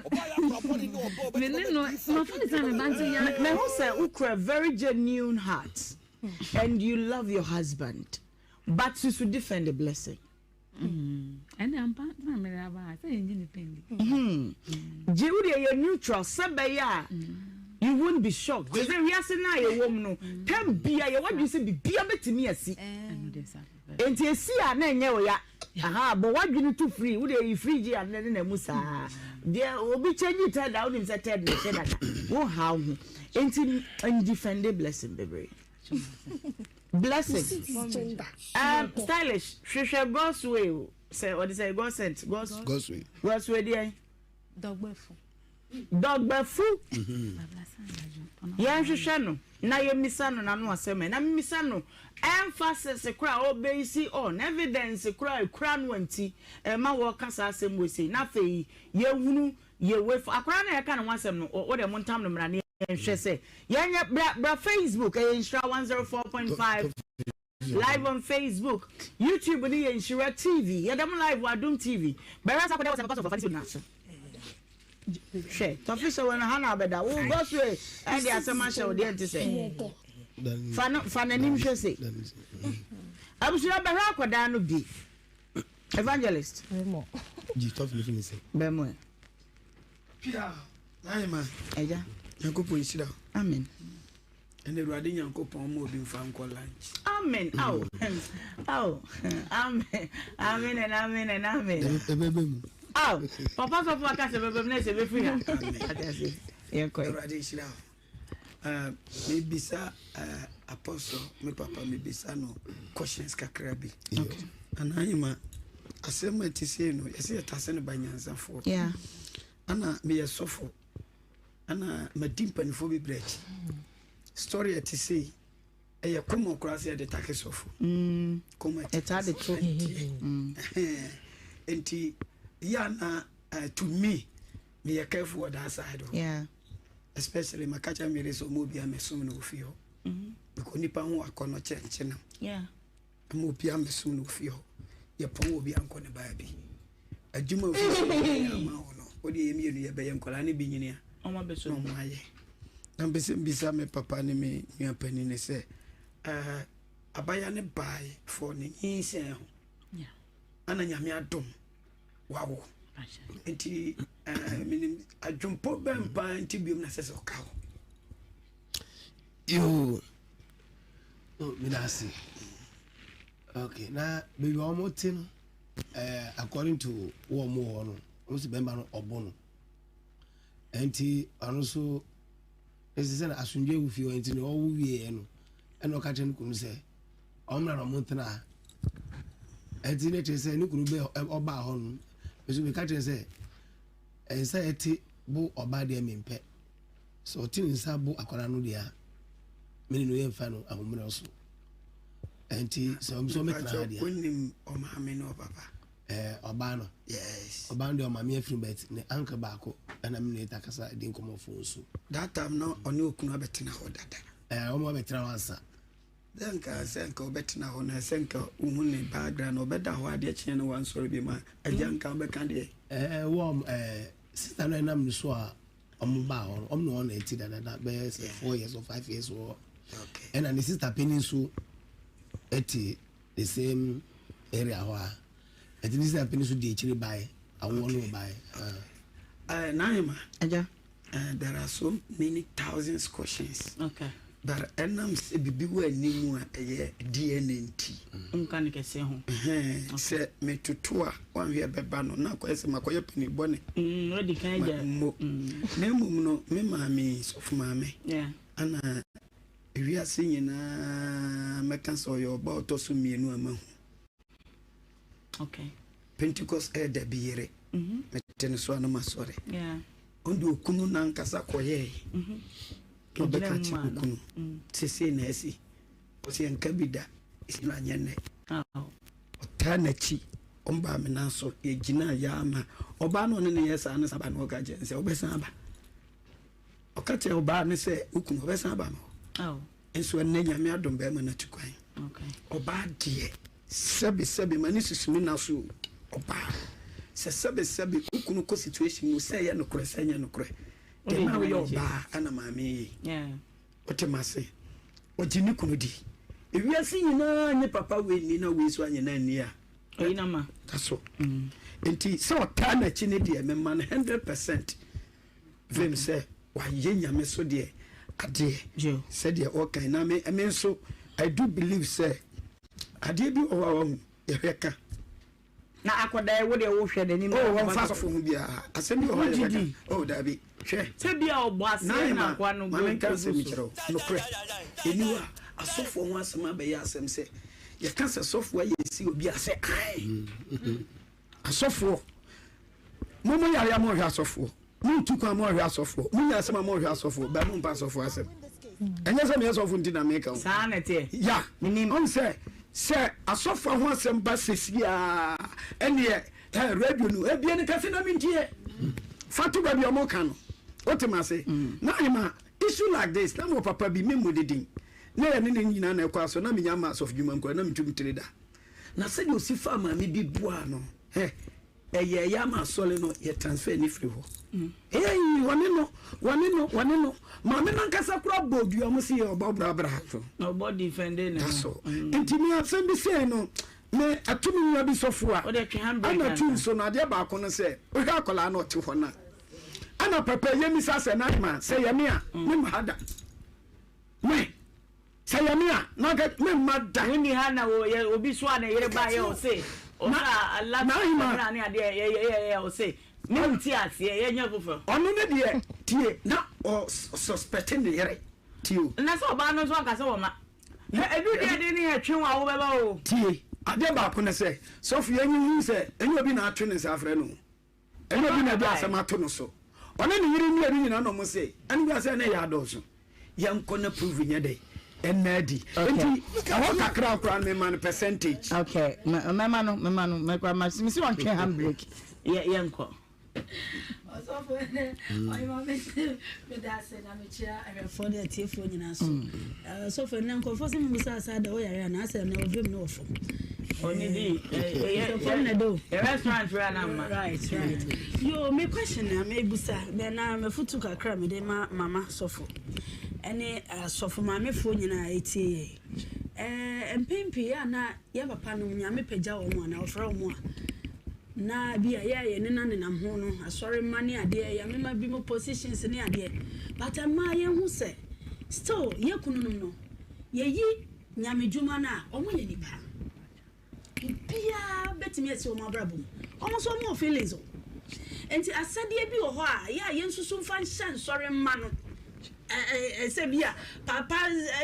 menni no, mafa no sɛ me ba nti yɛ. Mehu sɛ wokura very genuine heart and you love your husband but susu defend the blessing. Ɛnna ampa na mede aba ha sɛ yɛngye nipa ndi. Gye wo deɛ yɛ neutral sɛ bɛyɛ a you won't be shocked. Te sɛ wiase no a yɛwɔ mu no, tam bia yɛwɔ adwene sɛ bibia bɛtumi asi. Enti esi a na ɛnyɛ wo ya. Aha, bɔ w'adwene to free. Wo deɛ yi fridge a ne na mu saa. Deɛ obi change third a wonim sɛ third na ɛhyɛ dada. Wo ha wo ho. Enti ndefende blessing bebree. Blessing. Um, stylish. Hwehwɛ God's way o. Sɛ ɔde sɛ God sent. God's, God's way. God's way deɛ. Dɔgbɛfu. Dɔgbɛfu. Yɛn hwehwɛ no na yɛmmisa no n'ano asɛm ɛ na mmisa no emphasis kora a ɔbɛsi on evidence kora a ekura no nti ɛma wɔka saa asɛm wɔ sei na afei yɛhunu Yɛ wei fo akwadaa no a yɛka ne ho asɛm no wo deɛ montam no mmra ne yɛnhwɛ sɛ yɛnyɛ bra bra Facebook ɛyɛ nhyira 104.5 live on Facebook YouTube ne yɛ nhyira TV yɛda mo live wɔ Adom TV bɛhwɛ sɛ akwadaa wɔ sɛ papa sɔfo fa ne sɛ nyinaa so hwɛ tɔfe hyɛ wɔ no ha na abɛda wo gɔ so ɛde asɛm ahyɛ wo deɛ nte sɛ fa no fa n'anim hwɛ se abusua bɛhwɛ akwadaa no bi Evangelist. Gyi tɔfi ne fi ne sɛ. Bɛn mu ɛ. Pia, n'ahema. Ɛgya. Nyankopɔn nhyira. Amen. Ɛna Awurade Nyankopɔn ma obi nfa nkɔ lunch. Amen. Aw. Aw. Amen. Amen and amen and amen. Ɛbɛbɛ mu. Aw. Papa sɔfo aka sɛ ɛbɛbɛ mu na ɛsɛ ɛbɛfiri ha. Amen. Yɛnkɔ. Awurade nhyira. Eh, mebisa eh, apostle me papa mebisa no questions kakra bi. Okay. Anaa ahema asɛm a ɛte sei no yɛsɛ yɛtase no ba nyansafoɔ. Yeah. Ana meyɛ sɔfo ana madi mpanimfoɔ bebree akyi. Story a ɛte sei ɛyɛ common koraa sɛ yɛde take sɔfo. Mm. Common ɛtaa de to. Mm. Nti yɛ ana uh, to me meyɛ careful wɔ that side hɔ. Yeah. Especially maka kyerɛ me yere sɛ ɔma obiara mɛsom no wɔ fie hɔ. Mm-hmm. Because nipa ho akɔnnɔ kyɛ nkyenam. Yeah. Ɛma obiara mɛsom no wɔ fie hɔ. Yɛpɔn obiara nkɔ ne baabi. Adwuma ofie sɛ ɔyɛ ama wo no. Wodeɛ yɛ mmienu yɛbɛyɛ nkwadaa no bi nyini a Ɔmo abɛsɔ na mu. ɔmo ayɛ. Na mpɛ sɛ mbisa me papa ne me nua panin ne sɛ ɛɛ abaya ne bae for ne nyinsɛn ho. Ana Nyame adom wawo. Nti ɛɛ menim adwempɔ bɛn paa nti biom na sɛ sɛ ɔka ho. Yoo, oh, meda ase. Okay, na baabi a wɔn te no, eh, according to wɔn wɔ hɔ no, wɔn si bɛrima no ɔbo no. Nti ɔno nso, ɛsɛ sɛ na asomdwe wɔ fie hɔ nti na ɔwo wieɛ no, ɛna ɔka kyerɛ ne kunu sɛ ɔmmra na ɔmo ntena ha. Ɛnti ne kyerɛ sɛ ne kunu bɛ ɔbaa hɔ no, nso meka kyerɛ sɛ ɛnsa ɛte bo ɔbaa deɛ mempɛ. Sɛ ɔte ne nsa bo akwadaa no deɛ a, me ne no yɛmfa no ahomerɛ so. Ɛnti sɛ ɔmo sɛ ɔmɛtena ha deɛ. Wonim ɔmaame ne ɔpapa? Ɛɛ ɔbaa no. Yes. Ɔbaa no deɛ ɔmaame afiri but ne uncle baako ɛna me ne ta kasa di nkɔmɔ phone so. That time no ɔne okunu abɛtena hɔ dada. Ɛɛ ɔmo abɛtena hɔ ansa. Sɛ nka sɛ nka ɔbɛtena hɔ na sɛ nka wohu ne background ɔbɛda hɔ adeɛ kyeɛ no wansɔre bi ma agya nka wobɛka deɛ. Ɛɛ wɔm ɛɛ sister no ɛnam ne so a ɔmo baa hɔ no ɔmo ne wɔn na ɛte dadada bɛyɛ sɛ 4 years or 5 years wɔ hɔ. Ɛna ne sister panyin nso ɛte the same area hɔ a ɛte ne sister panyin nso di akyire bae awoɔ no bae. Uh, Naima, Agya. There are so many thousands questions. Okay. But ɛnam sɛ biribi wɔ anim a ɛyɛ DNA nti. Nka ne kɛseɛ ho. Sɛ metoto a wanhwɛ bɛba no na akɔyɛ sɛ makɔyɛ pani bɔne. Wadi kan agya. Mo. Na mmom no me maame sɔfo maame. Ana ewiase nyinaa mɛka sɛ ɔyɛ ɔba ɔtɔ so mmienu a mahu. Okay. Pentecost elder bi yere. Mete ne so a na masɔre. Yeah. Ɔde okunu nankasa kɔyɛɛ. Na ɔbɛka kyerɛ okunu. Sesei na asi. Ɔsɛ yɛnka bi da. Ɛsi no anyɛ nnɛ. Ɔtaa n'akyi. Ɔmbaa me nan so. Yɛgyinaa yɛ ama. Ɔbaa no ɔne ne yɛ saa no saba na ɔka kyerɛ no sɛ ɔbɛsan aba. Ɔka kyerɛ ɔbaa no sɛ okunu ɔbɛsan aba no hɔ. Nso ɛnnɛ Nyame adom bɛrima no atu kwan. Ɔbaa deɛ sɛbe sɛbe ma ne susu me na so o. Ɔbaa sɛ sɛbe sɛbe wo kunu kɔ situation mu sɛ ɛyɛ nokorɛ sɛ ɛnyɛ nokorɛ. Deɛ na woyɛ ɔbaa ɛna maame yi. Wote m'ase? Ɔgye ne kunu di. Ewiase nyinaa nye papa wei nni na wei so anyɛ no anni a. Oyi na ma. Da so. Nti sɛ ɔtaa n'akyi ne deɛ mema no 100% vim sɛ wayɛ Nyame so deɛ adeɛ sɛdeɛ ɔkan na me me nso I do believe sɛ adeɛ bi wɔ hɔ a wahu yɛhwɛ ka. Na akɔda yi wo deɛ wohwɛ n'anim. Oh wɔn fa asɔfo ho biara asɛm bi wɔ hɔ a yɛbɛka. Oh daabi hwɛ. Sɛ bi a ɔbɔ aseɛ na akoa no maame nka asɛm kyerɛ wo nokorɛ ɛni hɔ a asɔfoɔ ho asɛm abɛyɛ asɛm sɛ yɛka sɛ sɔfoɔ ayɛ si obi a sɛ ae asɔfoɔ mo mo yare a mo nhwɛ asɔfoɔ mo ntu kwan mo nhwɛ asɔfoɔ mo nya asɛm a mo nhwɛ asɔfoɔ bɛn mo mpa asɔfoɔ asɛm ɛnyɛ sɛ meyɛ sɔfo nti na meka o saa na ɛteɛ ya ɔn sɛ sɛ asɔfoɔ ho asɛm ba sɛsi a ɛneɛ ɛ radio no ebie no kɛse na mentie fa to baabi a ɔmo ka no wote ma ase na ahema issue like this na mo papa bi memmɔ ne din na yɛne ne nyinaa na ɛkɔ aso na menya ma asɔfo dwuma nkora na metum tiri da na sɛdeɛ ɔsi faa maame bi boaa no hɛ ɛyɛ ɛyɛ ama asɔre no yɛ transfer ne firi hɔ ee wɔne no wɔne no wɔne no maame nankasa kora bɔ dua mo si yɛ ɔbɔ brabra so ɔbɔ defende ne ho nti me asɛm bi sɛn no me ɛto me nua bi sɔfo a ɛna tu nso no adeɛ baako no sɛ wohwɛ akwadaa no ɔte hɔ no a ɛna pɛpɛ yɛ misa sɛ na ma sɛ yɛ me a me ma ha da me sɛ yɛ me a na nka me mma da. Wonni ha na yɛ obi so a ne yere ba yɛ ɔse ɔsɛ ala na ne adeɛ yɛ yɛ yɛ ɔse me nti aseɛ yɛ nyɛ foforɔ. Ɔno ne deɛ tie na ɔ suspect ne yere tie o. Na sɛ ɔbaa no nso anka sɛ wɔma edu deɛ de ne yɛ twe wɔn a wobɛba o. Tie adeɛ baako ne sɛ sɔfo yɛn nyi hu sɛ ɛnyɛ obi na atwe ne nsa afrɛ no. Ɛnyɛ obi na ɛde asɛm ato no so. Ɔne ne yere mmienu nyinaa na wɔn se, ɛne wiase ɛna ɛyɛ adɔɔso. Yɛnkɔ na prove nyɛ dɛ ɛnna adi. Nti ɛhɔ kakra koraa no mema no percentage. Okay, mɛma no mɛma no mɛkɔ ma mesi wɔn twɛ handbrake yɛ yɛnkɔ. Ɔsɔfo ɛnɛ ɔyɛ me meda ase na mekyia ahwɛfoɔ ne atiefoɔ nyinaa so. Ɔsɔfo ɛnɛ nkurɔfoɔ sɛ memu sɛ asa da woyare anaa sɛ ɛnɛ ovim ne wɔ fam. Onidi yɛ restaurant wura na mma. Right right. Yo me question na me busa then na me futu kakra me de ma mama sɔfo. Ɛne asɔfo maamefoɔ nyinaa etie yɛ. Eh mpɛn pii a na yɛ papa nom nyame pagya wɔn a na ɔfrɛ wɔn a na bi a yɛ a yɛne na nenam ho no asɔre mma ne adeɛ yɛmema bi mo positions ne adeɛ but mmaa yɛn ho sɛ still yɛ kununom no yɛyi Nyame dwuma no a, ɔmo yɛ nipa. Biribiaa bɛtumi asi ɔmo abrabɔ mu. Ɔmo nso ɔmo wɔ feelings o. Nti asɛdeɛ bi wɔ hɔ a, yɛ a yɛnsusu mfa nhyɛ nsɔre mma no. Sɛ bi a, papa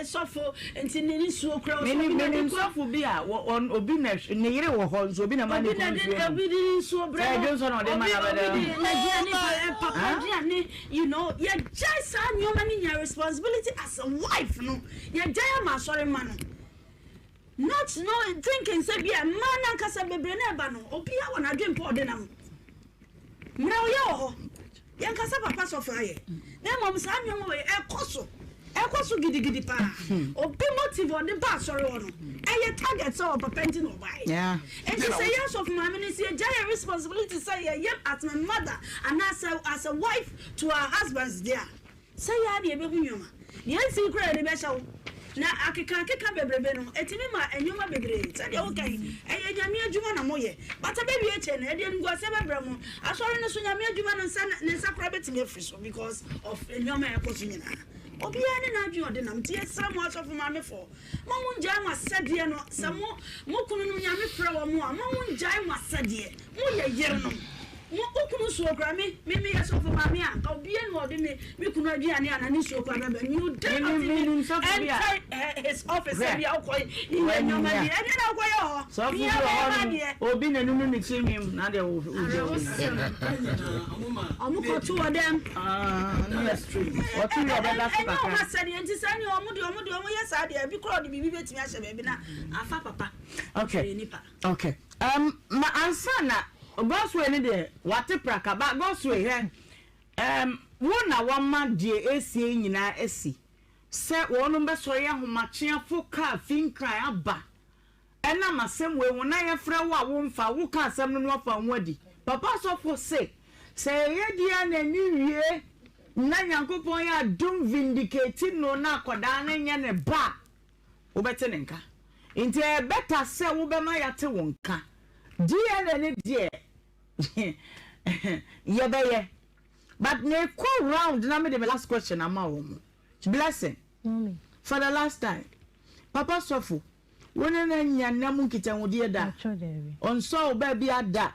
sɔfo nti ne nsuo kura ɔsɔ obi na de kura. Sɔfo bi a, obi na ne yere wɔ hɔ nso obi na ma ne kunu nsuo nom. Obi de ne nsuo brɛ no. Obi de n'aduane, papa aduane, you know. Yɛgyae saa nneɛma no nyinaa responsibility as a wife no. Yɛgyae ama asɔre mma no not no thinking sɛ bia mmaa no ankasa bebree na ɛba no obiara wɔ n'adwene pɔ ɔde nam mmerɛ ɔyɛ wɔ hɔ yɛnkasa papa sɔfo ayɛ na mmom saa nneɛma wɔ ɛkɔ so ɛkɔ so gidigidi paa obi motive ɔde ba asɔre hɔ no ɛyɛ target sɛ ɔpapa nti na ɔbaeɛ nti sɛ yɛ asɔfo maame no sɛ yɛgya yɛ responsibility sɛ yɛyɛ as a mother anaasɛ as a wife to our husbands deɛ a Sɛ yɛ ara na yɛbɛhu nneɛma. Deɛ ɛnsii koraa a yɛde bɛhyɛ wo. Na akekaakeka bebrebe no, ɛtumi ma nneɛma bebree. Sɛdeɛ woka yi, ɛyɛ Nyame adwuma na moyɛ. But ɛbɛwie akyire no, ɛde animguaseɛ bɛbrɛ mo. Asɔre no so, Nyame adwuma no nsa, ne nsa koraa bɛtumi afiri so because of nneɛma a ɛkɔ so nyinaa. Obiara ne n'adwene a ɔde nam. Nti yɛsrɛ mo asɔfo maamefoɔ, ma mongyae mo asɛdeɛ no. Sɛ mo, mo kununom Nyame frɛ wɔn a, ma mongyae mo asɛdeɛ. Mo yɛ yerenom. Mo wo kunu nsuo koraa me me meyɛ sɔfo maame a nka obia ni ɔde me me kunu aduane anaa ne nsuo koraa bɛba me you dare not even enter his office sɛ bia wokɔ yɛ nneɛma bi ɛdeɛ na wokɔ yɛ hɔ sɔfo bi wɔ hɔ no obi na nunu ne tiri nwim na deɛ wo gye wo ɔmo kɔ to wɔ dɛm ɔto yɛ ɔbɛda so kakra ɛnyɛ ɔmo asɛdeɛ nti saa ni ɔmo deɛ ɔmo deɛ ɔmo yɛ saa deɛ ebi koraa ɔde biribi bɛtumi ahyɛ baabi na afa papa okay ɔyɛ nipa. Okay um ma ansa na Godsway no deɛ wate praka ba Godsway hwɛ um wo na wama deɛ esie yi nyinaa asi sɛ wɔnom bɛsɔre ahomakyeafo kaa fi nkran aba ɛnam asɛm wei ho na yɛfrɛ wo a womfa wo ka asɛm no no afa ho adi papa sɔfo se sɛ yɛyɛ deɛ na ani wie na Nyankopɔn yɛ adom vindicate no na akɔdaa no nyɛ ne ba a wobɛte ne nka. Nti ɛyɛ better sɛ wobɛma yɛate wo nka. DNA no deɛ yɛbɛyɛ but mekɔ round na mede me last question ama wɔn. Blessing, for the last time, Papa Sɔfo, wo ne no anya nna mu nkitahodie da? Ɔnsɔ wo baabi ada?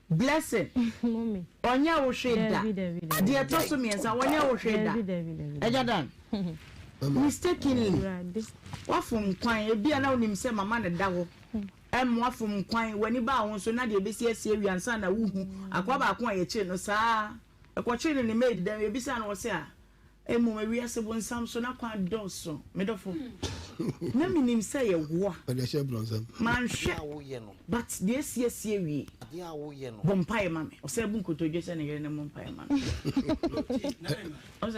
Blessing, ɔnyɛ wo hwee da? Deɛ ɛtɔ so mmiɛnsa, wɔnyɛ wo hwee da? Agya Dan. Mistakenly, woafom kwan. Ebia na wonim sɛ mama no da hɔ. Ɛm, woafom kwan. W'ani baa ho so na deɛ ebesi asi awie ansa na wuhu. Akoa baako a yɛkyere no saa ara. Ɛkɔkyere no ne maid dɛm. Yɛbisaa no, ɔse, Ah, mmom ewiase bonsam so n'akwan dɔɔso. Me dɔfo, na minim sɛ yɛ wo a. Manhwɛ, but deɛ asi asi awie. Bɔ mpaeɛ ma me. Ɔsan bu nkotodwe sɛ ne yere no mmɔ mpaeɛ ma no.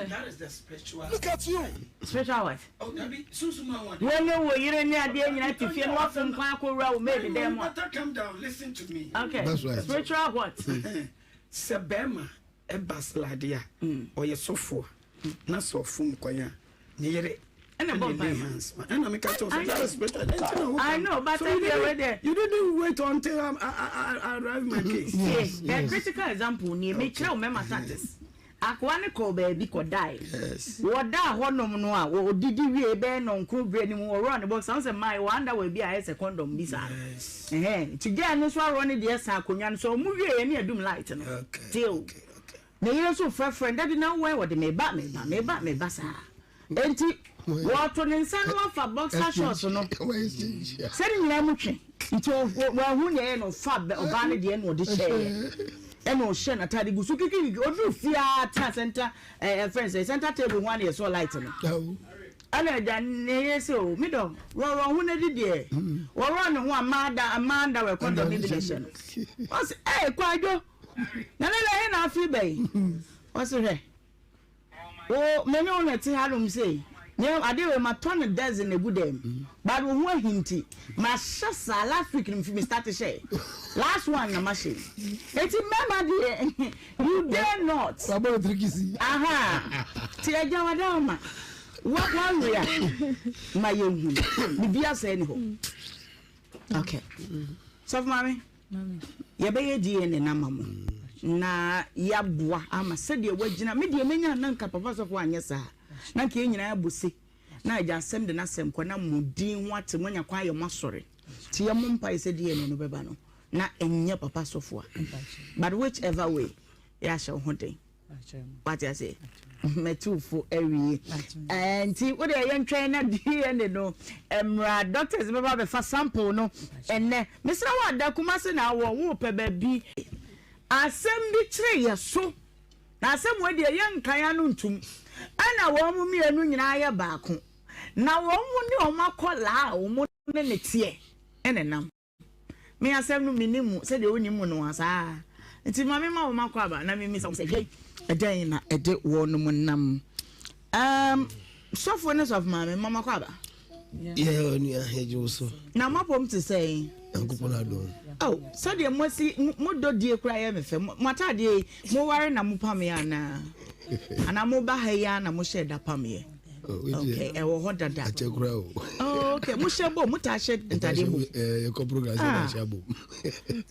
That is the spiritual. Look at you. Spiritual what? Oh, Dabi, sunsun ma wɔn. Wɔn ne wo yere ne adeɛ nyinaa te fie na wafom kwan akɔwura wo maid dan mu a. Better calm down, listen to me. Okay. That's right. Spiritual what? Sɛ bɛrima ɛba slade a, ɔyɛ sɔfo a, na sɛ ɔfom kwan a, ne yere ɛna bɔ mpae ma. Ɛna meka kyerɛ sɛ that is spiritual. Ɛnti na I know, but so you didn't, you didn't wait until I, I, I, I arrive my case. Yes, yes. critical example ni me kyerɛ wo mɛma status. Akoa no kɔɔ baabi kɔdae. Wɔdaa hɔnom no a, wɔdidi wiei bɛyɛ nnɔnkron berɛ no mu, wɔworɔɔ ne boxer. Wohu sɛ mmaa yɛwɔ underwear bi a ayɛ sɛ condom bi saa no. Ɛhɛn. Nti girl no nso aworɔ ne deɛ san akonnwa no so. Wɔn wieeɛ ne adum light no. Till. Ne yere nso frɛfrɛ no, Daddy na wowɔ he? Wɔde meba, meba, meba, meba saa. Enti wɔto ne nsa no afa boxer shorts no sɛ ne nyinaa mu twe nti wɔahu nea ɛyɛ no ɔfa ɔbaa no deɛ na ɔde hyɛeɛ ɛna ɔhyɛ n'ataade gu so kikikiki ɔduru fie ara tena center ɛɛ fɛn sɛ center table ho a na yɛsɔ light no ɛna agya ne yɛ sɛ o mi dɔ wɔrɔ ho n'adi deɛ wɔrɔ ne ho a mmaa da mmaa da wɔ ɛkɔndɔm ne bi na ɛhyɛ no ɔsɛ ɛɛ kwadwo na ne na ɛhe na afi bɛyi ɔsɛ hwɛ. Wo, me ne wo na ɛte hanom sei. Nea adeɛ wei matɔ no dozen egu dɛm but wo ho ahi nti mahyɛ saa last week no me start hyɛ last one na mahyɛ yi eti mmarima deɛ you dare not. Wabɔ ne tiri kisi. Aha ti agya wada ama wawia ma yɛn hu bibi asɛe ne hɔ okay sɔfo maame. Yɛbɛyɛ DNA no ama mo na yɛaboa ama sɛdeɛ wagyina. Me deɛ mɛnya na nka papa sɔfo anyɛ saa na nka yɛn nyinaa abɔ se na agya asɛm de n'asɛm kɔ na mo din ho ate mo anya kwan ayɛ mo asɔre. Nti yɛmmɔ mpaeɛ sɛ DNA no bɛba no na ɛnyɛ papa sɔfo a. But whichever way yɛahyɛ wo ho den. Wate ase? Matu fo awie. Eh, nti wo deɛ yɛntwɛn na DNA no mmra. Doctors bɛba abɛfa sample no ɛnnɛ. Mesrɛ wo ada Kumasi na awɔ, wopɛ baabi. Asɛm bi kyere yɛ so. Na asɛm wei deɛ yɛnkan ano ntom. Ɛna wɔn mmienu nyinaa yɛ baako. Na wɔn ne wɔn akɔlaa a wɔn ne ne teɛ ɛna nam. Me asɛm no mennim mu sɛdeɛ wonnim mu no a saa nti ma mema wɔn akɔ aba na memmisa wɔn sɛ hwɛ ɛdɛn na ɛde wɔnom nam um, sɔfo ne sɔfo maame ma makɔ aba. Yɛ onua yɛgye wo so. Na moapɔm te sɛn? Nyankopɔn adom. Oh, sɛdeɛ moasi mo dɔ die koraa yɛ me fɛ. Mo ataadeɛ yi, moware na mopameɛ anaa? Anaa moba ha yi ara na mohyɛɛ da pameɛ? Oh, okay, ɛwɔ hɔ dada. Akyɛ kura o. Oh, okay, mo hyɛ bom, mo taa hyɛ ntadeɛ bom. Eh, yɛkɔ program sɛ na hyɛ bom.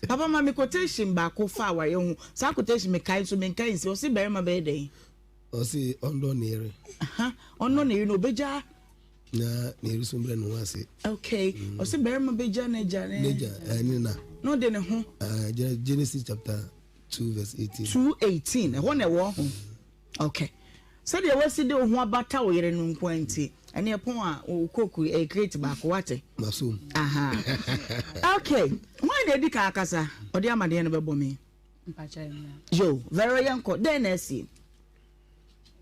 Papa ma me quotation baako fa awareɛ ho. Saa quotation me kae nso me nkae nsi. Ɔse barima bɛyɛ dɛn? Ɔse ɔndɔ ne yere. Aha, ɔndɔ ne yere na obɛgya. Na ne yere so mbrɛ ne ho ase. Okay, ɔse barima bɛgya n'agya ne. N'agya ɛne na. Na ɔde ne ho. Uh, Genesis chapter 2 verse 18. 2:18 ɛhɔ na ɛwɔ ho. Okay. Sɛdeɛ woasi de wo ho abata wo yere no nko ara nti, ɛneɛ pɔn a wo coke ɛyɛ crate baako, woate? Masom. Aha. Okay. Hwan na edi kan akasa? Ɔde amadeɛ no bɛbɔ me. Mpakyɛ mmea. Yo, Vero yɛnkɔ. Dɛn na asi?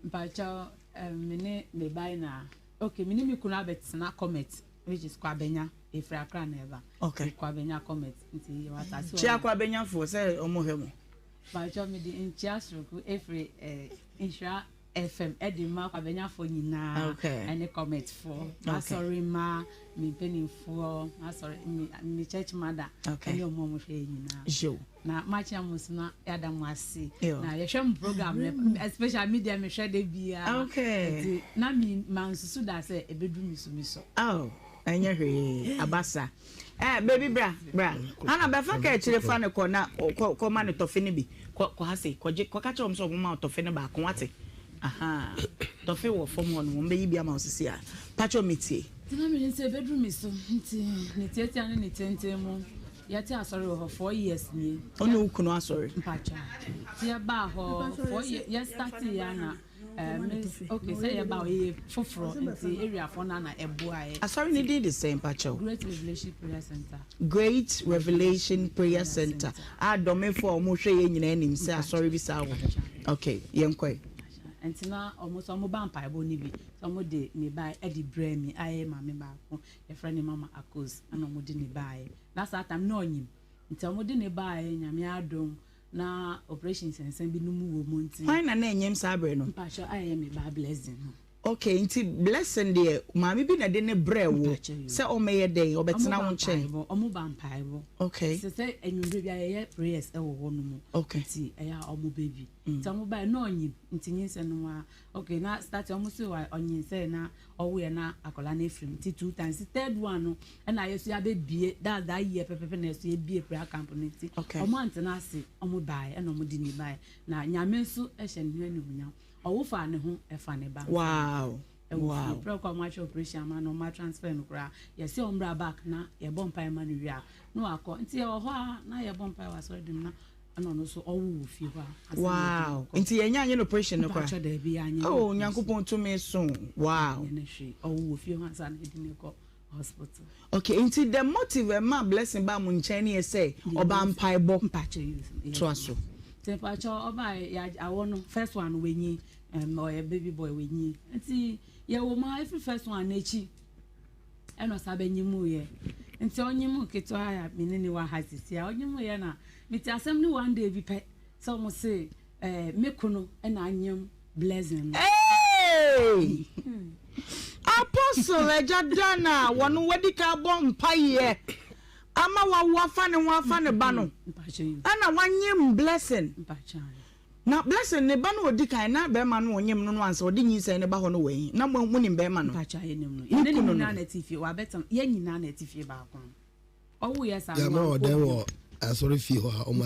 Mpakyɛ eh, me ne me ba na okay, me ne me kunu abɛtena Comet, which is Kwabenya, efiri Accra na ɛba. Okay. Kwabenya Comet, nti yɛwɔ asase wɔ. Kyia Kwabenyafoɔ sɛ wɔn hwɛ mo. Mpakyɛw mede nkyia soronko efiri eh, Nhyira FM ɛde ma Kwabenyafoɔ nyinaa ɛne Comet foɔ, m'asɔre mma, me mpanimfoɔ, m'asɔre me me church mother ɛne ɔmo a ɔmo hwɛ yɛ nyinaa. Na makyia mo nso na yɛada mo ase. Na yɛhwɛ mo program no especially me deɛ mehwɛ da biara. Nti na me mansusu da sɛ ebedu me so me so. Oh, ɛnyɛ hwee abasa. Eh, baby bra, bra. Hana bɛfa ka akyire fa no kɔ na kɔ kɔ ma no tɔfe no bi. Kɔ kɔ ha sei. Kɔgye kɔka kyerɛ wɔn sɛ wɔn ma wo tɔfe no baako wate. Aha. Tɔfe wɔ fam hɔ no wɔn bɛyi bi ama wo sisi a. Pakyɛ metie. Nti na menim sɛ ɛbɛduru me so nti ne tiatia ne ne tenten mu yɛte asɔre wɔ hɔ four years nie. Wo ne wo kunu asɔre? Mpakyɛ. Nti yɛbaa hɔ four years yɛ startee yɛ na Eh, me okay sɛ yɛba ɔyɛ foforɔ nti areafoɔ no na ɛboaeɛ. Asɔre no din de sɛn mpakyɛw? Great Revelation Prayer Center. Great Revelation Prayer Center a dɔmefoɔ a wɔhwɛ yɛn nyinaa nim sɛ asɔre bi saa wɔ hɔ. Okay, yɛnkɔe. Nti na wɔn nso wɔn ba mpaebɔ no bi sɛ wɔn de ne ba de brɛ mi ayɛ maame baako yɛfrɛ ne mama Akos ɛna wɔn de ne baeɛ na saa tam na ɔnyim nti wɔn de ne baeɛ nyame adom Na operation nsɛnsɛm bi nom wɔ mu nti. Hwan na na ɛnyem saa berɛ no? Mpakyɛw ayɛ me ba Blessing no. Okay, nti Blessing deɛ maame bi na ɛde no brɛɛ wo sɛ ɔmmɛyɛ dɛn? Ɔbɛtena wo nkyɛn? Ɔmo ba mpaebɔ. Okay. Sɛ sɛ anwummerɛ bi a yɛyɛ prayers ɛwɔ hɔ nom. Okay. Nti ɛyɛ a ɔmo ba bi. Nti ɔmo baeɛ na ɔnyim nti nyinsɛn no a okay na start ɔmo se wa ɔnyinsɛn na ɔwoeɛ na akwadaa no afiri mu nti two times third one no ɛna yɛ so yɛabɛbie that's that year pɛpɛpɛ na yɛ so yɛbie prayer camp no nti ɔmo antena ase ɔmo baeɛ ɛna ɔmo de ne baeɛ na nyame nso hyɛ ne ho animuonyam ɔwo faa ne ho ɛfa ne ba wow ɛwɔ fie prɛ kɔ ɔmo ahyɛ operation ama no ɔmo atransfer no koraa yɛsɛ ɔmo bra back na yɛbɔ mpaeɛ ma no wie a na wakɔ nti yɛwɔ hɔ a na yɛbɔ mpaeɛ wɔ asɔre dɛm na Ɛna ɔno nso ɔwo wɔ fie hɔ a. Wow nti yɛnyɛ anyɛ no operation no koraa. Mpakyɛ daabi anyɛ. Oh Nyankopɔn tumi so wow. Anyɛ no hwee ɔwo wɔ fie hɔ ansa na yɛde no kɔ hospital. Okay nti the motive ɛma blessing baa mo nkyɛn no yɛ sɛ ɔbaa mpaebɔ. Mpakyɛ yes. Toa so. Nti mpakyɛ ɔbaa yɛ awɔ no first one no wanyi ɔyɛ baby boy wanyi nti yɛwɔ mu a efiri first one n'akyi. Ɛna ɔsan bɛnyemuiɛ. Nti ɔnyem ketewa a me ne ne wɔ ha sisi a ɔnyemuiɛ na mete asɛm no one day bi pɛ sɛ ɔmo se ɛɛ me kono ɛna anyem blessing no. Hey! Apostle Agya Dan a wɔno wadi kan abɔ mpaeɛ ama wawo afa ne ho afa ne ba no ɛna wanyem Blessing. Na Blessing ne ba no ɔdi kan na bɛrima no ɔnyem no no ansa ɔde nyinsɛn no ba hɔ no wɔ he? Na mo nim bɛrima no? Ne kunu no? Yɛama ɔdan wɔ asɔre fie hɔ a wɔn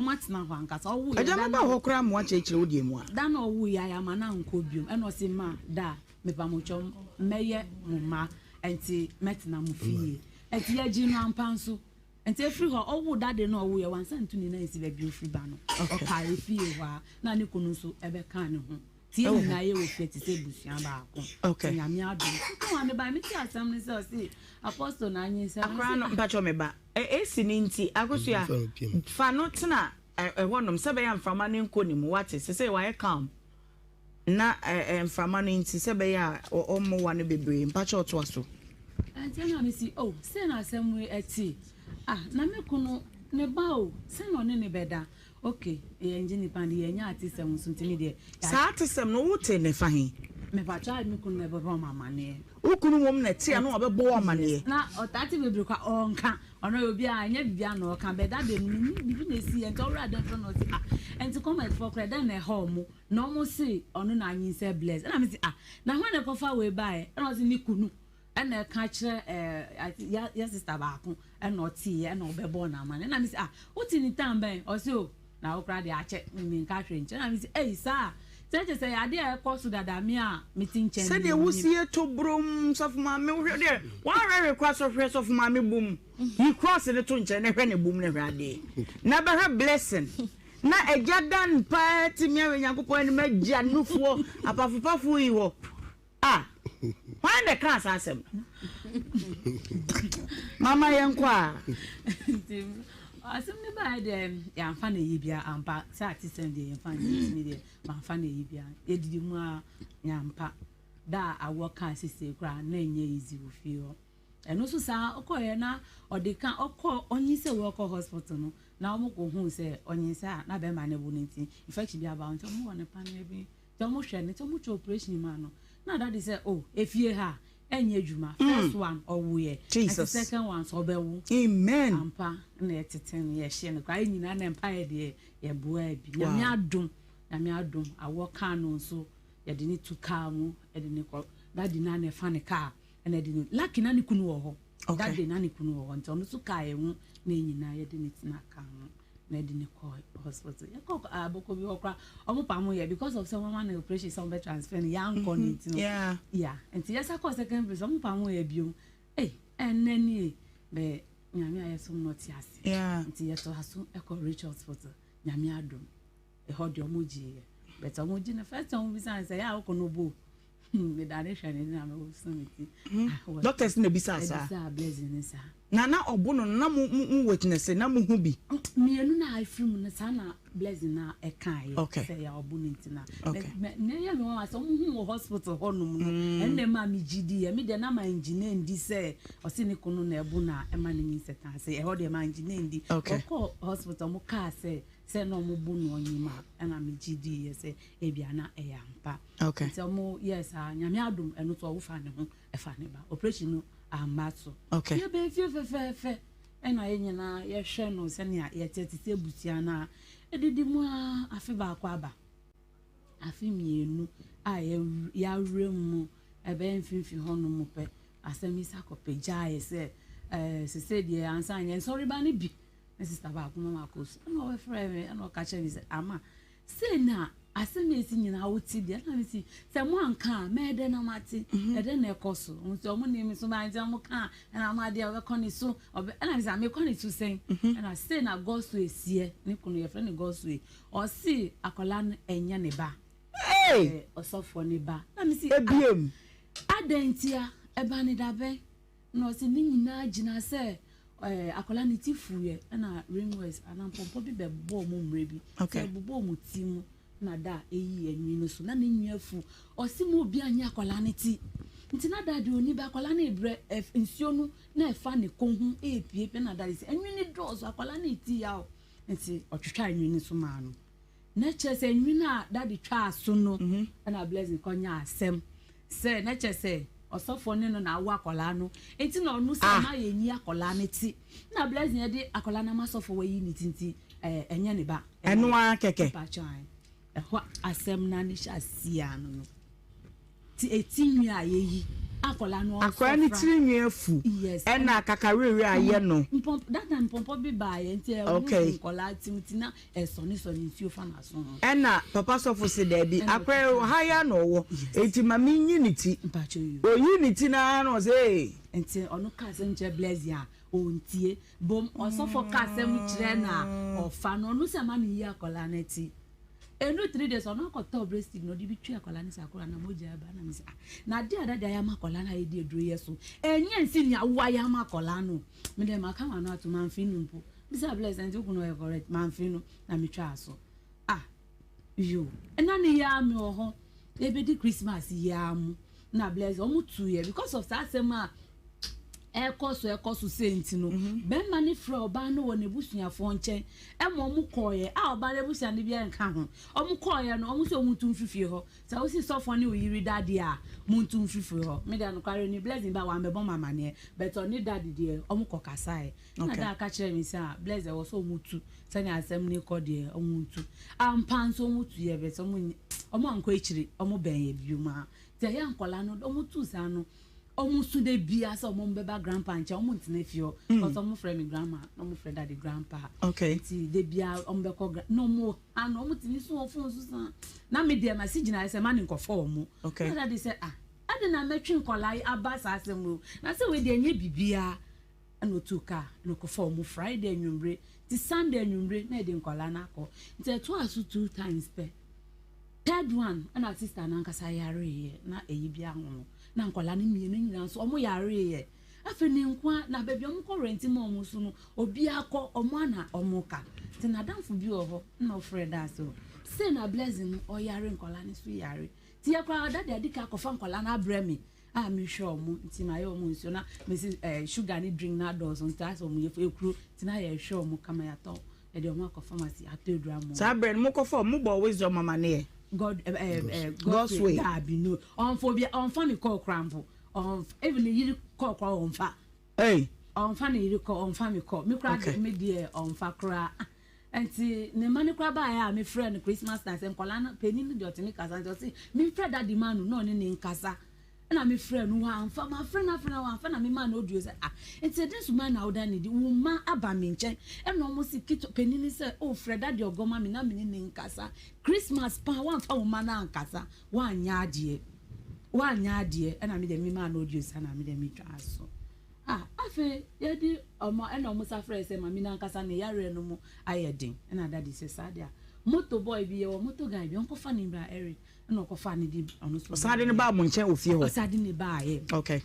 atena mu. Agya mɛba hɔ koraa ma woakyerɛkyerɛ wo deɛ mu a. Da na ɔwo yɛ ayɛ ama na ankɔ biom ɛna ɔse ma da mepamotwɔ mɛyɛ mo mma ɛnti mɛtena mo fie ɛnti yɛgye no ampa nso ɛnti efiri hɔ ɔwo dade na ɔwo yɛ wansa ntu ne nan nsi baabi ofiri ba no ɔkaa efie hɔ a na ne kunu nso ɛbɛka ne ho. Nti yɛn nyinaa yɛ wɔ fie te sɛ abusua baako. Okay. Nyame adom. Nti wɔn meba me ti asɛm no sɛ ɔse apostle na anyinsɛn. Akora no mpakyɛ me ba. Esi ne nti akosua fa no tena ɛhɔ nom sɛ bɛyɛ mframa no nkɔ ne mu wate sɛ sɛ wayɛ calm na mframa no nti sɛ bɛyɛ a ɔmmoa no bebree mpakyɛ ɔtoa so. Nti na me si oh sɛ na asɛm yi ɛte ah na me kono ne ba o sɛ na ɔne ne bɛda. Ok yɛn gye nipa de yɛn nya atesɛm nso nti me deɛ. Saa atesɛm no wo te ne fa he? Mepakyɛw a me kunu na ɛbɛbɔ me amaneɛ. Wo kunu mmom na ɛte a na ɔbɛbɔ wo amaneɛ. Na ɔtaa te bebree kwa ɔnka ɔno yɛ obi a ɛnyɛ biribi a na ɔka bɛ da de no menim biribi na esi yɛ nti ɔwura dɛm fɛ na ɔsi ah nti comment fɔ koraa dɛn na ɛha ɔmo na ɔmo se ɔno na anyinsɛ bless ɛna me se ah na hwan na ɛkɔfa wei baeɛ ɛna ɔse ne kunu Ɛna ɛka kyerɛ ɛɛ yɛ sista baako ɛna ɔteeɛ ɛna ɔbɛbɔɔ no amane ɛna mesi ah wote ne tan bɛn ɔse o na wo koraa deɛ akyɛ menka hwee nkyerɛ ɛna mesi ei saa sɛ kyɛ sɛ adeɛ a ɛkɔ so dada me a mete nkyɛn sɛdeɛ wosi eto brom sɔfo maame wohwɛ deɛ wɔahwɛhwɛ kora sɔhwɛ sɔfo maame bom yi cross ne to nkyɛn na hwɛ ne bom na hwɛ adeɛ na bɛhwɛ blessing na agya dan paa tumi ahwɛ Nyankopɔn anim agya nufoɔ apafopafo yi hɔ. Ah, hwan na ɛkaa saa asɛm no? Mama yɛnkɔ a. Nti asɛm no baeɛ deɛ yɛamfa no ayi bia ampa sɛ atesɛm deɛ yɛmfa no ntumi deɛ mamfa no ayi bia yɛdidi mu a yɛampa da a awɔ kaa sisi koraa na ɛnyɛ easy wɔ fie hɔ ɛno nso saa ɔkɔeɛ na ɔde ka ɔkɔ ɔnyi sɛ wɔkɔ hospital no na wɔn kɔ hu sɛ ɔnyi sɛ a na bɛrima no bu no nti infection bi aba nti wɔn wɔ ne paneɛ bi Nti ɔmo hwɛ no nti ɔmo twa operation maa no na daddy sɛ oh efie ha ɛnyɛ adwuma first one ɔwoeɛ nti second one nso ɔbɛwo Amen. Ampa na yɛtete no yɛhyɛ no koraa yɛn nyinaa na mpaeɛ deɛ yɛboaa bi Nyame adom Nyame adom awɔ kaa no nso yɛde ne tu kaa mu ɛde ne kɔ daddy na na ɛfa ne kaa ɛna ɛde ne lucky na ne kunu wɔ hɔ daddy na ne kunu wɔ hɔ nti ɔno nso kaa yɛn ho na yɛn nyinaa yɛde ne tena kaa mu. na ɛde ne kɔ hospital yɛkɔ aboko bi hɔ koraa ɔmo pa mo yɛ because of sɛ wɔn ama no operation sɛ wɔn bɛ transfer no yɛankɔ ne nti no yeah nti yɛsa kɔ second place ɔmo pa mo yɛ biom ei ɛnɛ nie bɛ nyame a yɛsom no ɔte ase nti yɛtɔ aso ɛkɔ rich hospital nyame adom ɛhɔ deɛ ɔmo gye yɛ but ɔmo gye no first time ɔmo bisa sɛ yɛ a wokɔ no bo medane hwɛ ne na mewɔ so me ti ah, doctors na bisa saa bisa blessing ne saa Na na ɔbo no no na mo mo mo witness na mo hu bi. Mienu na afiri mu no saa na blessing na ɛka yɛ okay. sɛ yɛ ɔbo no nti na okay. na ɛyɛ me nwanwa sɛ ɔmo hu wɔ hospital hɔ nom no mm. ɛnna ɛma me gyi di yɛ me deɛ na ma ngyi na ndi sɛ ɔsi ne kunu na ɛbo na ɛma ne nyinsɛ tan sɛ ɛhɔ deɛ ma ngyi na ndi okay. ɔkɔ hospital ɔmo kaa sɛ sɛ na ɔmo bo no ɔnyim a ɛna me gyi di yɛ sɛ ebia na ɛyɛ ampa okay. nti ɔmo yɛ saa nyame adom ɛno so ɔwo fa ne ho ɛfa ne ba operation no amma so. Okay. Yɛbɛn fie fɛfɛɛfɛ ɛna yɛn nyinaa yɛhwɛ no sɛnea yɛte te sɛ abusua no a ɛdidi mu a afe baako aba afe mmienu a yɛawerɛ mu ɛbɛyɛ mfimfini hɔ nom pɛ asɛm yi sa kɔpagyaeɛ sɛ ɛɛ sese deɛ ansa nyɛ nsɔreba no bi ne sista baako ma makɔ so ɛna ɔbɛfrɛ me ɛna ɔka kyerɛ me sɛ ama Sei na asɛm a esi nyinaa wote deɛ ɛna mesi sɛ mo anka a mɛyɛ dɛn na mate mhm. ɛdɛn na ɛkɔ so nti ɔmo ne mi so maa nti ɔmo ka ɛna ɔmo adeɛ ɔbɛkɔ ne so ɔbɛ ɛna mesi amekɔ ne so sɛn mhm. ɛna sei na gɔso esiɛ ne kunu yɛfrɛ ne gɔso yi ɔsi akwadaa no ɛnyɛ ne ba ɛɛ ɔsɔfoɔ ne ba na mesi ebiem adɛn ntia ɛba ne dabɛn. Na ɔse ne nyinaa gyina sɛ eh, akwadaa ne ti fuiɛ ɛna ringworms anaa mpɔmpɔ bi bɛbɔɔ mu mmerɛ bi sɛ ɛbobɔɔ mu ti mu na da a ɛyi anwi no so na ne nwi afu ɔse mu obi anyɛ akwadaa ne ti nti na da deɛ ɔni ba akwadaa no ebrɛ nsuo no na ɛfa ne kɔn ho ɛrepiepie na da de sɛ anwi no dɔɔso akwadaa no ti yaw nti ɔtwitwa anwi no so maa no na kyerɛ sɛ nwi no a dade twaa so no mhm. ɛna blessing kɔnya asɛm. Sɛ na kyerɛ sɛ ɔsɔfoɔ ne no na awo akwadaa no nti na ɔno sɛ Ah. ma yɛnyi akwadaa no ti na Blessing yɛde akwadaa no ama sɔfoɔ wayi ne ti nti ɛɛ ɛnyɛ ne ba. Ɛno ara kɛkɛ. Mpakyɛ ae. Ɛhɔ asɛm no ano hyɛ aseɛ ano no. Ti eti nwi a yɛyi akwadaa no Akwadaa no ɔsɔfra. tiri nwi afu Yes. ɛna akakawewe ayɛ no. Mpɔmp that time mpɔmpɔ bi baeɛ nti ɛho Okay. nkwadaa ti nti na ɛsɔnesɔne nsuo fa n'aso ho. Ɛna papa sɔfo se daabi Ɛna akwadaa yi ɔha yi ara na ɔwɔ enti ma menyi ne ti. Mpakyɛ yo. Oyi ne ti no ara na ɔse ee. Nti ɔno ka asɛm kyerɛ Blessing a ɔntie. Bom ɔsɔfo ka asɛm kyerɛ no a ɔfa no ɔno sɛ ma no yi akwadaa no ti. Ɛndu 3 days ɔno akɔtɔ breast na ɔde bi twi akwadaa no sɛ akwadaa na mogya aba na mesɛ ah na ade a dada ayɛ ama akwadaa no a yɛde aduro yɛ so ɛnyɛ nsi nea wo ayɛ ama akwadaa no. Me deɛ maka m'ano ato mamfe no mpo. Bisa Blessing nti wo kunu ɔyɛ correct mamfe no na metwaa so. Ah yo ɛna ne yɛ a me wɔ hɔ yɛbɛdi Christmas yi ara mu na Blessing ɔmo tu yɛ because of saa asɛm a ɛkɔ so ɛkɔ so sɛ nti no bɛrima no frɛ ɔbaa no wɔ n'abusuafoɔ nkyɛn ɛma ɔmo kɔɔyɛ a ɔbaa no abusua no bi nka ho ɔmo kɔɔyɛ no ɔmo sɛ ɔmo ntu mfiri fie hɔ sɛ wosi sɔfoɔ ne oyiri dadeɛ a mo ntu mfiri fie hɔ me deɛ nokware ni Blessing ba wambɛbɔ mo amaneɛ but ɔne daddy deɛ ɔmo kɔ kasaeɛ na daa ka kyerɛ me sɛ a Blessing ɛwɔ sɛ ɔmo tu sɛnea asɛm no kɔ deɛ ɔmo ntu ampa nso ɔmo tu yɛ bɛ sɛ ɔmo ɔmo ankɔ akyiri ɔmo bɛn yɛ bio ma te ɛyɛ nkɔla no ɔmo tu saa no ɔmo su de bia sɛ ɔmo bɛba grandpa nkyɛn ɔmo ntena fie hɔ because ɔmo frɛ me grandma na ɔmo frɛ daddy grandpa. Nti de bia ɔmo bɛkɔ gra na ɔmo ano ɔmo tumi so wɔ phone so saa na me deɛ ma si gyina sɛ ma ne nkɔfɔ ɔmo. Na daddy sɛ ah adi na mɛtwe nkɔla yi aba saa asɛm o na sɛ wei deɛ nye bibia ɛna otu kaa na ɔkɔfa ɔmo Friday anwummere ti Sunday anwummere na yɛde nkɔla no akɔ nti ɛto aso two times pɛ. Third one ɛna sister nankasa yareeɛ na ɛyi bi ahono na nkɔla no mmienu nyinaa nso ɔmo yareeɛ afei ne nkoa na baabi ɔmo kɔ rent ma ɔmo so no obiara kɔ ɔmo ana ɔmo ka nti n'adamfo bi wɔ hɔ na ɔfrɛ da so sei na Blessing no ɔyare nkɔla no so yare nti yɛ koraa daddy adi ka akɔfa nkɔla no abrɛ me a mehwɛ ɔmo nti ma yɛ ɔmo nsuo na mesi sugar ne drink na adɔɔso nti asɛ ɔmo yɛ ekuro nti na yɛhwɛ ɔmo kama yɛatɔ yɛde ɔmo akɔ pharmacy atɔ edura mo. Saa berɛ no mokɔfa ɔmo mobɔ wisdom amaneɛ. God God's way. Daabi no ɔnfa obi ɔnfa mi kɔɔ kora mpo ɔnfa even ne yiri kɔɔ kora ɔnfa. Hey. Ɔnfa ne yiri kɔ ɔnfa mi kɔ mi kora Okay. mi deɛ ɔnfa kora nti ne mma ne kora baayɛ a mi frɛ no Christmas time sɛ nkɔla no panyin no deɛ ɔte mi kasa nti ɔsi mi frɛ daddy ma no na ɔne ne nkasa ɛna mi frɛ no wamfa ma frɛ no afrɛ no wamfa na mi ma no audio sɛ ah nti ɛdi nsoma na ɔda ne di wo mma aba mi nkyɛn ɛna ɔmo si ketewa panyin sɛ o frɛ daddy ɔgɔ ma mi na mi ne ne nkasa Christmas pa wamfa wo mma na ankasa wanyɛ adeɛ wanyɛ adeɛ ɛna mi deɛ mi ma no audio sa na mi deɛ mi twa so ah afei yɛde ɔmo ɛna ɔmo sa frɛ sɛ maame nankasa ne yareɛ no mu ayɛ den ɛna daddy sɛ saa deɛ moto boy bi yɛ wɔ moto guy bi ɔnkɔfa ne bra Eric ɛna ɔkɔfa ne di ɔno so Ɔsan de ne baa mo nkyɛn wɔ fie hɔ. Ɔsan de ne baa yɛ.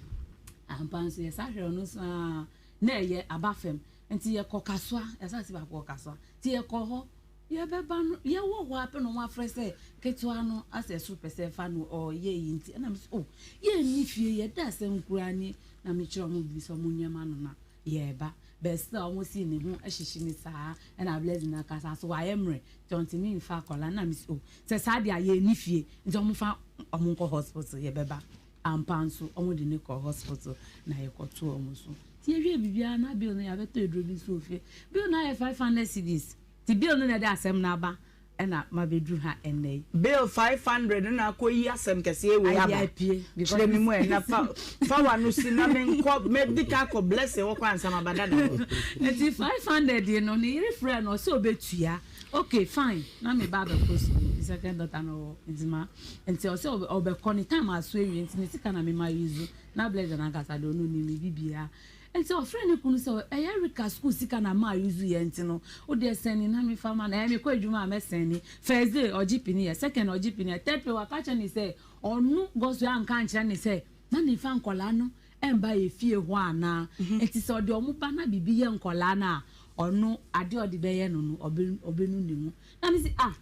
Ampa nso yɛ saa hwɛ ɔno so aa na ɛyɛ aba fam nti yɛkɔ Kasoa yɛsase baako wɔ Kasoa nti yɛkɔ hɔ yɛbɛba no yɛwɔ hɔ apɛ na ɔmo afrɛ sɛ ketewa no asɛ ɛsoro pɛ sɛ ɛfa no ɔyɛ yi nti ɛna mi sɛ oh yɛnni fie yɛda asɛm koraa ni na mi kyerɛ ɔmo bi sɛ ɔmo nyɛma no na yɛɛba bɛsi a ɔmo si ne ho ɛhyehyɛ ne saa ɛna Blessing akasa so wayɛ mmerɛ nti ɔntumi nfa akɔla na mi sɛ oh sɛ saa deɛ a yɛnni fie nti ɔmo fa ɔmo nkɔ hospital yɛbɛba ampa nso ɔmo de ne kɔ hospital na yɛkɔto ɔmo so nti yɛhwɛ biribiara na bill no yɛabɛtɔ aduro bi nso wɔ fie bill no ayɛ 500 cedis nti bill no na ɛde asɛm no aba ɛna mabɛduru ha ɛnnɛ yi. Bill 500 na akɔ yi asɛm kɛseɛ wei aba. Ayi apie because Kyerɛ me mu ɛ na fa fa w'ano si na menkɔ mɛdi ka akɔ Blessing wɔ kɔ ansa maba dada hɔ. Nti 500 yi no ne yere frɛ no ɔsɛ ɔbɛtua okay fine na me ba abɛkɔ school second daughter no wɔ nzima nti ɔsɛ ɔbɛkɔ ne time aso awie nti ne sika na me ma use na Blessing ankasa de ɔno nim biribiara nti ɔfrɛ ne kunu sɛ ɛyɛ Rika school sika na ma use yɛ nti no wo deɛ sɛni na me fa ma na ɛyɛ me kɔ adwuma a mɛsɛni first day ɔgye pini yɛ second ɔgye pini yɛ third pay waka kyerɛ ne sɛ ɔno gɔso anka nkyerɛ ne sɛ na ne fa nkɔlaa no ɛmba yɛ fie hɔ anaa nti sɛ ɔde ɔmo ba na biribi yɛ nkɔlaa no a ɔno adeɛ ɔde bɛyɛ no no ɔbɛnu ne mu na me si ah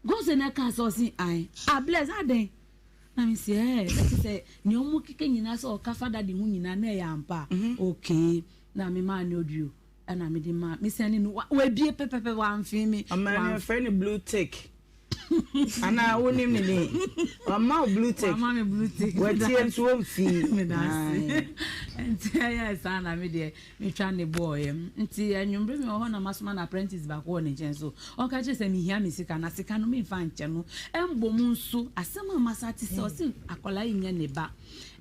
gɔso na ɛka sɛ ɔsi ae ah Bless adan na me si ɛɛ ɛti sɛ nea ɔmo keka nyinaa sɛ ɔka fa daddy ho nyinaa na ɛyɛ ampa okay na me maa ne audio ɛna me de ma me sɛn ne no wabie pɛpɛpɛ wamfe me. Ɔmaa ne frɛ ne blue tick. Anaa wonim ne din? Wama wo blue tick. Wama me blue tick. Watie nso womfii. Meda ase. Nti ɛyɛɛ saa na me deɛ metwa ne bɔɔyɛ. Nti anwummere mewɔ hɔ na masoma no apprentice baako wɔ ne nkyɛn so ɔnka kyerɛ sɛ mehia me sika na sika no memfa nkyɛ no. Mbom nso asɛm a masa te sɛ ɔse akwadaa yi nyɛ ne ba.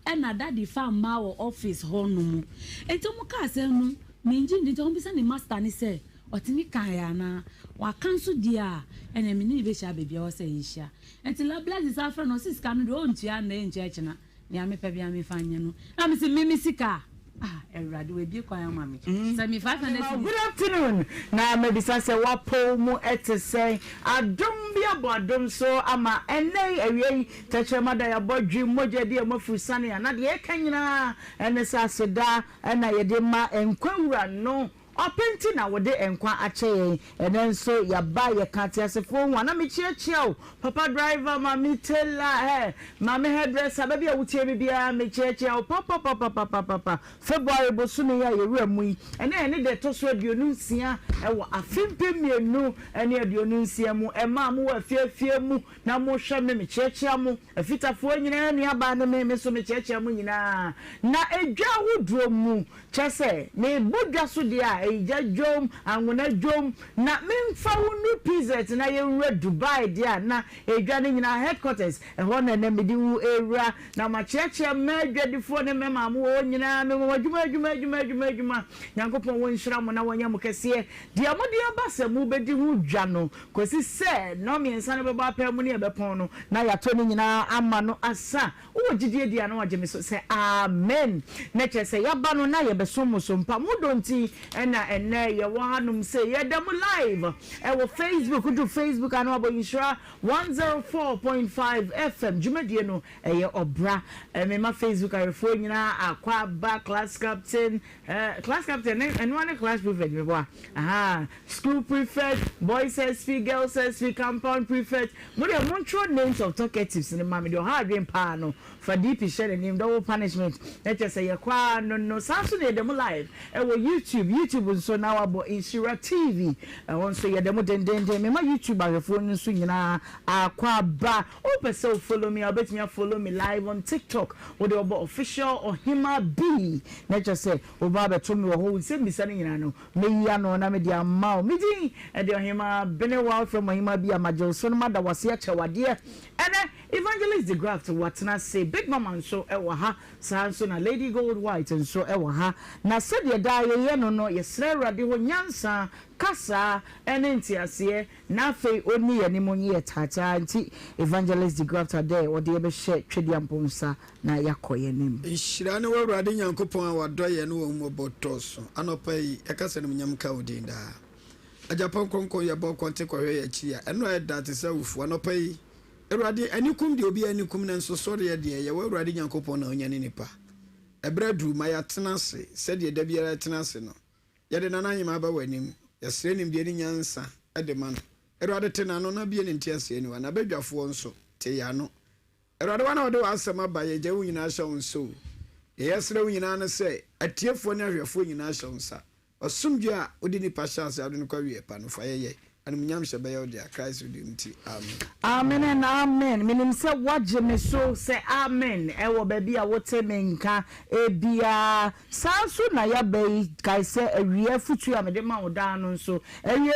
Ɛna daddy fa mmaa wɔ office hɔ nom. Nti wɔn kaa asɛm no mengye ndi nti wɔn bisa ne master no sɛ Ɔtumi kaeɛ anaa? Waka nso deɛ a, ɛneɛ me ne no bɛhyia baabi a ɛwɔ sɛ yɛhyia. Nti la Blessing san frɛ no, ɔse sika no deɛ ɔntua nnɛ, ɛntua kyena. Nea mepɛ biara memfa nyɛ no. Na mese me me sika a? Ah, Awurade wabue kwan ama me. Sɛ me 500 cedis. Good afternoon, na mabisa sɛ w'apɔw mu te sɛn? Adom bi abɔ adom so ama ɛnnɛ yi awia yi tɛkyerɛma da yɛabɔ dwe mogya di ɛmu afurusane a na deɛ yɛka nyinaa ɛne sɛ aseda na yɛde ma nkwa wura no. Ɔpɛ nti na wode nkwa akyɛ yɛn. Ɛnɛ nso yɛaba yɛka ateasefoɔ ho a na mekyeakyea wo papa driver maame tailor eh maame hairdresser baabi a wotie me biara mekyeakyea wo papapapapapapa February bosome yi a yɛwura mu yi ɛnɛ ɛne da ɛtɔ so 26 ɛwɔ afe 2026 mu ɛmaa mowɔ afiafie mu na mohwɛ me mekyeakyea mo afitafoɔ nyinaa nuabaa ne me me nso mekyeakyea mo nyinaa na edwa ahodoɔ mu Kyerɛ sɛ, mebɔ dwa so deɛ a, egya dwom, anwona dwom, na memfa wo nnuru PZ na yɛnwura Dubai deɛ a, na edwa no nyinaa headquarters, ɛhɔ na ɛnnɛ mede wo rewura, na makyeakyea mmaa adwadifoɔ ne mmarima a mowɔ hɔ nyinaa, mema mo adwuma, adwuma, adwuma, adwuma, adwuma. Nyankopɔn wɔnhyira mo na wɔnyɛ mo kɛseɛ. Deɛ mode aba sɛ mobɛdi ho dwa no, kɔsi sɛ nnɔnmiɛnsa no bɛbɔ apaa mu ne yɛbɛpɔn no, na yɛatɔ ne nyinaa ama no asa. Wowɔ gyidie deɛ a na wagye me so sɛ amen na kyerɛ sɛ yɛaba no na yɛbɛsom mo so mpa mo dɔ nti na ɛnnɛ yɛwɔ hanom sei yɛda mu live ɛwɔ Facebook wodu Facebook a na wabɔ Nhyira 104.5 FM dwumadie no ɛyɛ ɔbra mema Facebook awefoɔ nyinaa akɔ aba class captain Eh class captain ne ɛnoa ne class prefect meboa ahaa school prefect boys sp girls sp compound prefect mo deɛ montwerɛ names of talkatives no ma me deɛ ɔha adwen paa no fa DP hyɛ n'anim double punishment na kyerɛ sɛ yɛkɔ ara no no saa nso na yɛda mu live ɛwɔ YouTube YouTube nso na wabɔ Nhyira TV ɛhɔ nso yɛda mu dendenden mema YouTube ahwɛfoɔ no nso nyinaa akɔ aba Wopɛ sɛ wo follow me a wobɛtumi a follow me live on TikTok wode ɔbɔ official Ɔhemaa B na kyerɛ sɛ woba abɛto me wɔ hɔ wo nsɛmmisa no nyinaa no mɛyi ano na mede ama wo me din ɛde Ɔhemaa Benewa wofrɛ me Ɔhemaa B a magye wo so no mada wo ase akyɛ wo adeɛ ɛnɛ Evangelist De Graft watena ase Big Mama nso ɛwɔ ha saa nso na Lady Gold White nso ɛwɔ ha na sɛdeɛ daa yɛyɛ no no yɛsrɛ Awurade hɔ nyansa kasa ɛne nteaseɛ Na afei onni yɛn anim nye yɛ taataa nti Evangelist de Grafter dɛ ɔde yɛ bɛhyɛ Twedeampɔn nsa na yɛakɔ yɛn anim. Nhyira ne w'Awurade Nyankopɔn a wadɔ yɛn ne w'ahummɔbɔ dɔɔso. Anɔpa yi, yɛka sɛ animuonyam nka wo din daa. Agyapong Kronkron, yɛbɔ kɔnte kɔhwɛ yɛn akyi a, ɛno a ɛda te sɛ awufo. Anɔpa yi, Awurade, ani kum deɛ obiara ani kum, nanso sɔreɛ deɛ, ɛyɛ w'Awurade Nyankopɔn na ɔnyane nnipa. Ɛberɛ aduru ma yɛatena ase sɛdeɛ da biara yɛtena ase no. Yɛde Nana Anyema aba w'anim. Yɛsrɛ nimdeɛ ne nyansa de ma no. Awurade te n'ano na bue ne nteaseɛ aniwa. N'abadwafoɔ nso, te yɛn ano. Awurade, wo ara na wode w'asɛm aba, yɛgyae wo nyinaa hyɛ wo nsa o. Deɛ yɛsrɛ wo nyinaa ne sɛ, atiefoɔ ne ahwɛfoɔ nyinaa hyɛ wo nsa. W'asomdwoeɛ a wode nnipa hyɛ aseɛ a wode no kɔ awieɛ pa no, fa yɛ yɛn. Animuonyamhyɛ bɛyɛ wo dea, Christ wo din nti, amen. Amen and amen menim sɛ woagye me so sɛ amen ɛwɔ baabi a wote me nka biara saa nso na yaba yi kae sɛ awia afutuo a mede ma wo daa no nso awie.